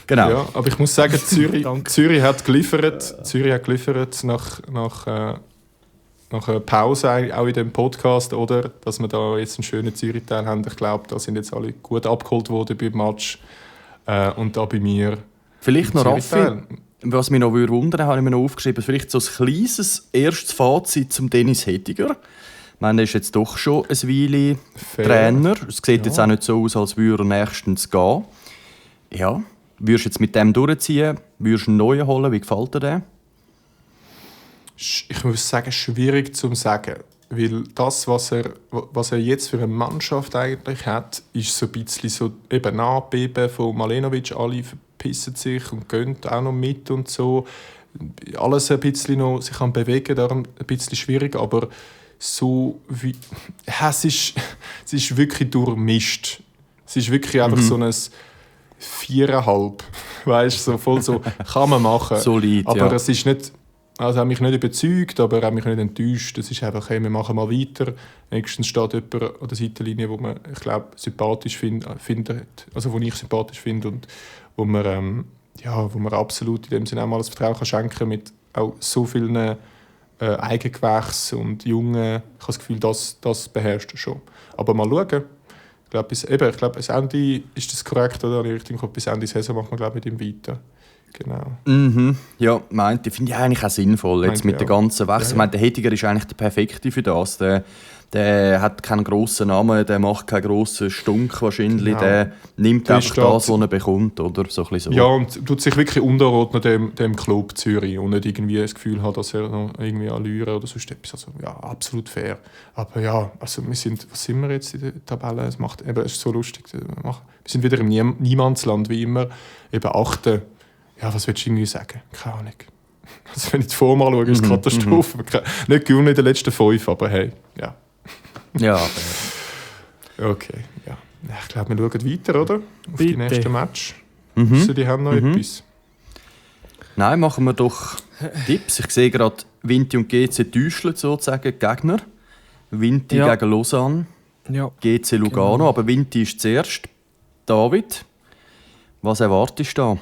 Genau. Ja, aber ich muss sagen, Zürich hat geliefert. Zürich hat geliefert nach einer Pause auch in dem Podcast, oder? Dass wir da jetzt einen schönen Zürich-Teil haben. Ich glaube, da sind jetzt alle gut abgeholt worden beim Match. Und da bei mir. Vielleicht noch Raffi, was mich noch wundern würde, habe ich mir noch aufgeschrieben, vielleicht so ein kleines erstes Fazit zum Dennis Hettiger. Ich meine, er ist jetzt doch schon eine Weile Trainer. Es sieht jetzt auch nicht so aus, als würde er nächstens gehen. Ja. Würdest du jetzt mit dem durchziehen? Würdest du einen neuen holen? Wie gefällt dir der? Ich muss sagen, schwierig zu sagen. Weil das, was er jetzt für eine Mannschaft eigentlich hat, ist so ein bisschen so eben Nachbeben von Malenovic. Alle pissen sich und gehen auch noch mit und so. Alles ein bisschen noch sich am Bewegen, darum ein bisschen schwierig, aber so wie... Es ist wirklich durchmischt. Es ist wirklich einfach so ein 4,5. Weißt du, so voll so, kann man machen. Solid, aber ja. es ist nicht... Also er hat mich nicht überzeugt, aber er hat mich nicht enttäuscht. Es ist einfach, hey, wir machen mal weiter. Nächstens steht jemand an der Seitenlinie, wo man, ich glaube, sympathisch findet. Also, wo ich sympathisch finde und wo man absolut in dem Sinne auch mal das Vertrauen kann schenken mit auch so vielen Eigengewächsen und Jungen. Ich habe das Gefühl, das beherrscht er schon. Aber mal schauen. Ich glaube, bis Ende ist das korrekt, oder? Bis Ende Saison macht man, glaube ich, mit ihm weiter. Genau. Ja, finde ich eigentlich auch sinnvoll. Jetzt mit der ganzen Wechsel. Ja. Der Hediger ist eigentlich der Perfekte für das. Der hat keinen grossen Namen, der macht keinen grossen Stunk wahrscheinlich. Genau. Der nimmt einfach das, was er bekommt. Oder? So ein bisschen so. Ja, und tut sich wirklich unterordnen dem Club Zürich und nicht irgendwie das Gefühl hat, dass er noch irgendwie Allüre oder sonst etwas. Also, ja, absolut fair. Aber ja, also was sind wir jetzt in der Tabelle? Es ist so lustig. Wir sind wieder im Niemandsland, wie immer. Eben 8. Ja, was willst du irgendwie sagen? Keine Ahnung. Also wenn ich die Form anschaue, ist es Katastrophe. Nicht gewonnen in den letzten 5, aber hey, ja. Ja. Okay, ja. Ich glaube, wir schauen weiter, oder? Auf Bitte. die nächsten Match. Die haben noch etwas. Nein, machen wir doch Tipps. Ich sehe gerade, Vinti und GC täuschen sozusagen die Gegner. Vinti gegen Lausanne, Ja. GC Lugano. Genau. Aber Vinti ist zuerst. David, was erwartest du da?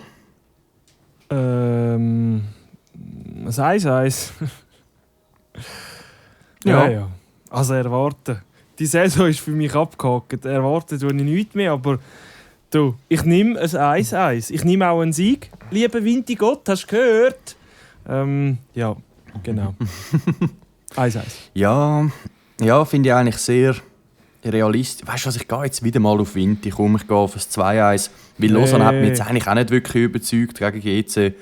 Ein 1-1. Ja. Ja. Also erwarten. Die Saison ist für mich abgehakt. Erwarten tue ich nichts mehr, aber du, ich nehme ein 1-1. Ich nehme auch einen Sieg. Lieber Vinti Gott, hast du gehört? Ja, genau. 1-1. Ja, finde ich eigentlich sehr realistisch. Weißt du was, ich gehe jetzt wieder mal auf Vinti. Ich gehe auf ein 2-1. Weil Lausanne hat mich jetzt eigentlich auch nicht wirklich überzeugt gegen GC.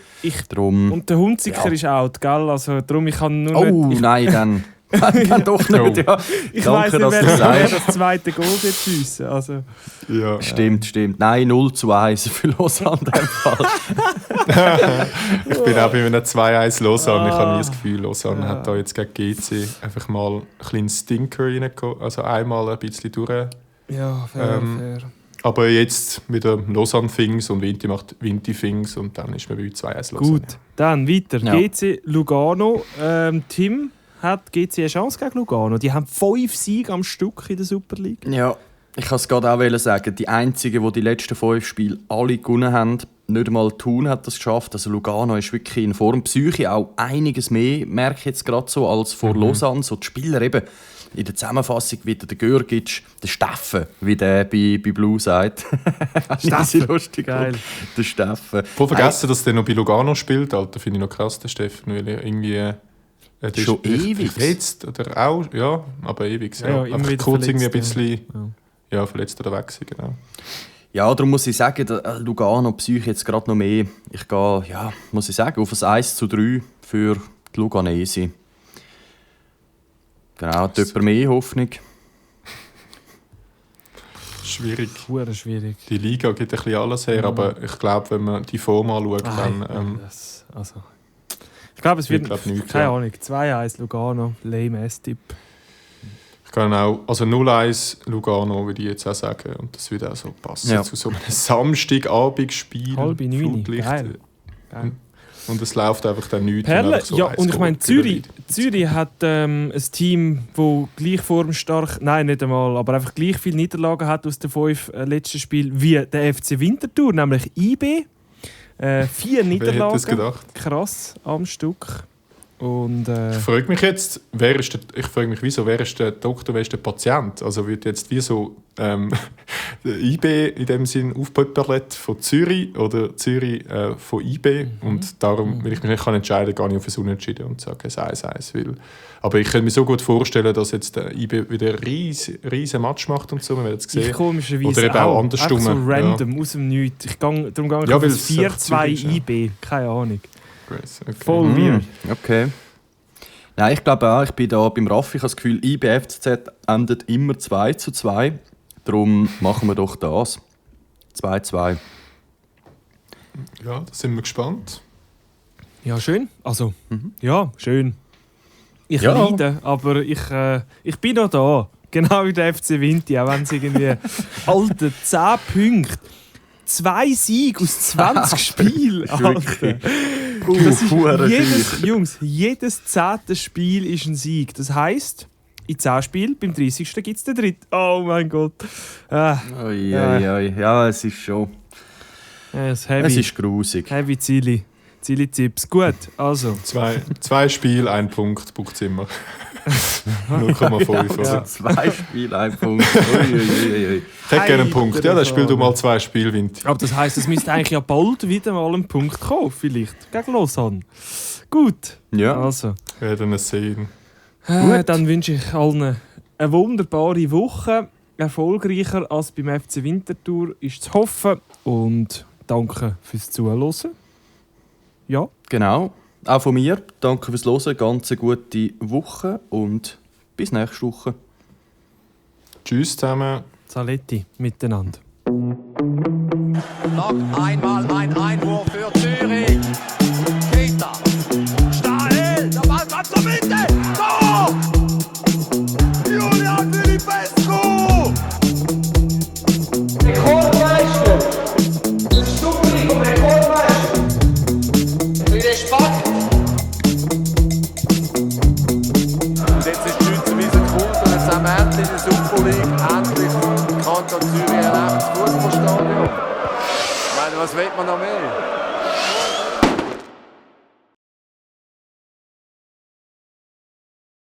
Drum, Und der Hunziker ist out, gell? Also, darum, ich kann nur nicht... Nein, dann doch nicht. Ja. Ich weiss Danke, nicht, dass wer du das sagst. das zweite Goal wird schiessen. Also, Ja. Stimmt. Nein, 0-1 für Lausanne in dem Fall. Ich bin auch bei einem 2-1 Lausanne. Ich habe nie das Gefühl, Lausanne hat da jetzt gegen GC einfach mal einen kleinen Stinker reingekommen. Also einmal ein bisschen durch. ja, fair. Aber jetzt wieder Lausanne-Things und Vinti macht Vinti-Things und dann ist man bei 2-1 Lausanne. Gut, dann weiter. Ja. GC Lugano. Tim, hat GC eine Chance gegen Lugano? Die haben 5 Siege am Stück in der Super League. Ja, ich kann es gerade auch sagen. Die einzigen, die letzten 5 Spiele alle gewonnen haben, nicht einmal Thun hat das geschafft. Also Lugano ist wirklich in Form. Psyche auch einiges mehr, merke ich jetzt gerade so, als vor Lausanne. So die Spieler eben in der Zusammenfassung wieder der Görgic, der Steffen, wie der bei Blue sagt. Steffen, lustig. geil. Der Steffen. Voll vergessen, dass der noch bei Lugano spielt, Alter. Finde ich noch krass, der Steffen, weil er irgendwie... der Schon ist ewig. Verletzt oder auch, ja, aber ewig. Ja, immer einfach wieder kurz irgendwie ein verletzt, bisschen verletzt oder weg sein, genau. Ja, darum muss ich sagen, Lugano Psyche jetzt gerade noch mehr. Ich gehe, muss ich sagen, auf ein 1-3 für die Luganesi. Genau, hat jemand mehr Hoffnung? Schwierig. Hure schwierig. Die Liga gibt ein bisschen alles her, aber ich glaube, wenn man die Form anschaut, dann... Ich glaube, es wird... Ich glaube nicht, keine ja. Ahnung. 2-1 Lugano. Lame-Ass-Tipp. Ich kann auch... Also 0-1 Lugano würde ich jetzt auch sagen. Und das würde auch so passen zu so einem Samstagabendspiel. 8:30. Flutlicht. Geil. Und es läuft einfach dann nichts. Perle, So ja, eins und ich meine, Goal Zürich hat ein Team, das gleich formstark, nein, nicht einmal, aber einfach gleich viele Niederlagen hat aus den 5 letzten Spielen wie der FC Winterthur, nämlich IB. 4 Niederlagen. Wer hätte das gedacht? Krass am Stück. Und, Ich frage mich jetzt, wieso, wer ist der Doktor, wer ist der Patient? Also wird jetzt wie so der IB in dem Sinn aufpöpperlet von Zürich oder Zürich von IB und darum, wenn ich mich nicht entscheiden kann, gehe ich auf ein Unentschieden und sage es 1-1. Aber ich könnte mir so gut vorstellen, dass jetzt der IB wieder einen riesen Match macht und so, wir werden es sehen. ich komischerweise Oder eben auch andersrum. Einfach so random, aus dem Nichts. Darum gehe ich Ja, auf weil das es einfach 4-2 Zürich ist, ja. IB. Keine Ahnung. Okay. Voll weird. Okay. Nein, ich glaube auch, ich bin da beim Raffi, ich habe das Gefühl, IB FCZ endet immer 2-2. Darum machen wir doch das. 2-2. Ja, da sind wir gespannt. Ja, schön. Also, ja, schön. Ich Ja. leide, aber ich bin noch da. Genau wie der FC Vinti, auch wenn es irgendwie... Alter, 10 Punkte. 2 Siege aus 20 Spielen. Alter. Das ist jedes 10. Spiel ist ein Sieg. Das heisst, in 10 Spielen, beim 30. gibt es den 3. Oh mein Gott. Oi. Ja, es ist schon... Es ist grusig. Heavy Zieli-Tipps. Gut, also. 2 Spiele, 1 Punkt, braucht es immer. 0,5. Also 2 Spiele, 1 Punkt. Ui. Ich hätte gerne einen Punkt. Ja, dann spiel du mal 2 Spiele, Vinti. Aber das heisst, es müsste eigentlich ja bald wieder mal ein Punkt kommen, vielleicht. Gegen Lausanne. Gut. Ja. Also. Wir werden es sehen. Dann wünsche ich allen eine wunderbare Woche. Erfolgreicher als beim FC Winterthur ist zu hoffen. Und danke fürs Zuhören. Ja. Genau. Auch von mir. Danke fürs Hören. Ganz eine gute Woche und bis nächste Woche. Tschüss zusammen. Saletti miteinander. Noch einmal ein Einwurf für Zürich. Keita. Stahl. Der Ball kommt zur Mitte. Tor! Julian Filipescu. Rekordmeister. Das Publikum Rekordmeister. Für den Spack. Und jetzt ist die Schweizer Wiese geholt und jetzt haben wir endlich in der Super League endlich Kanton Zürich ein echtes Fußballstadion. Ich meine, was will man noch mehr?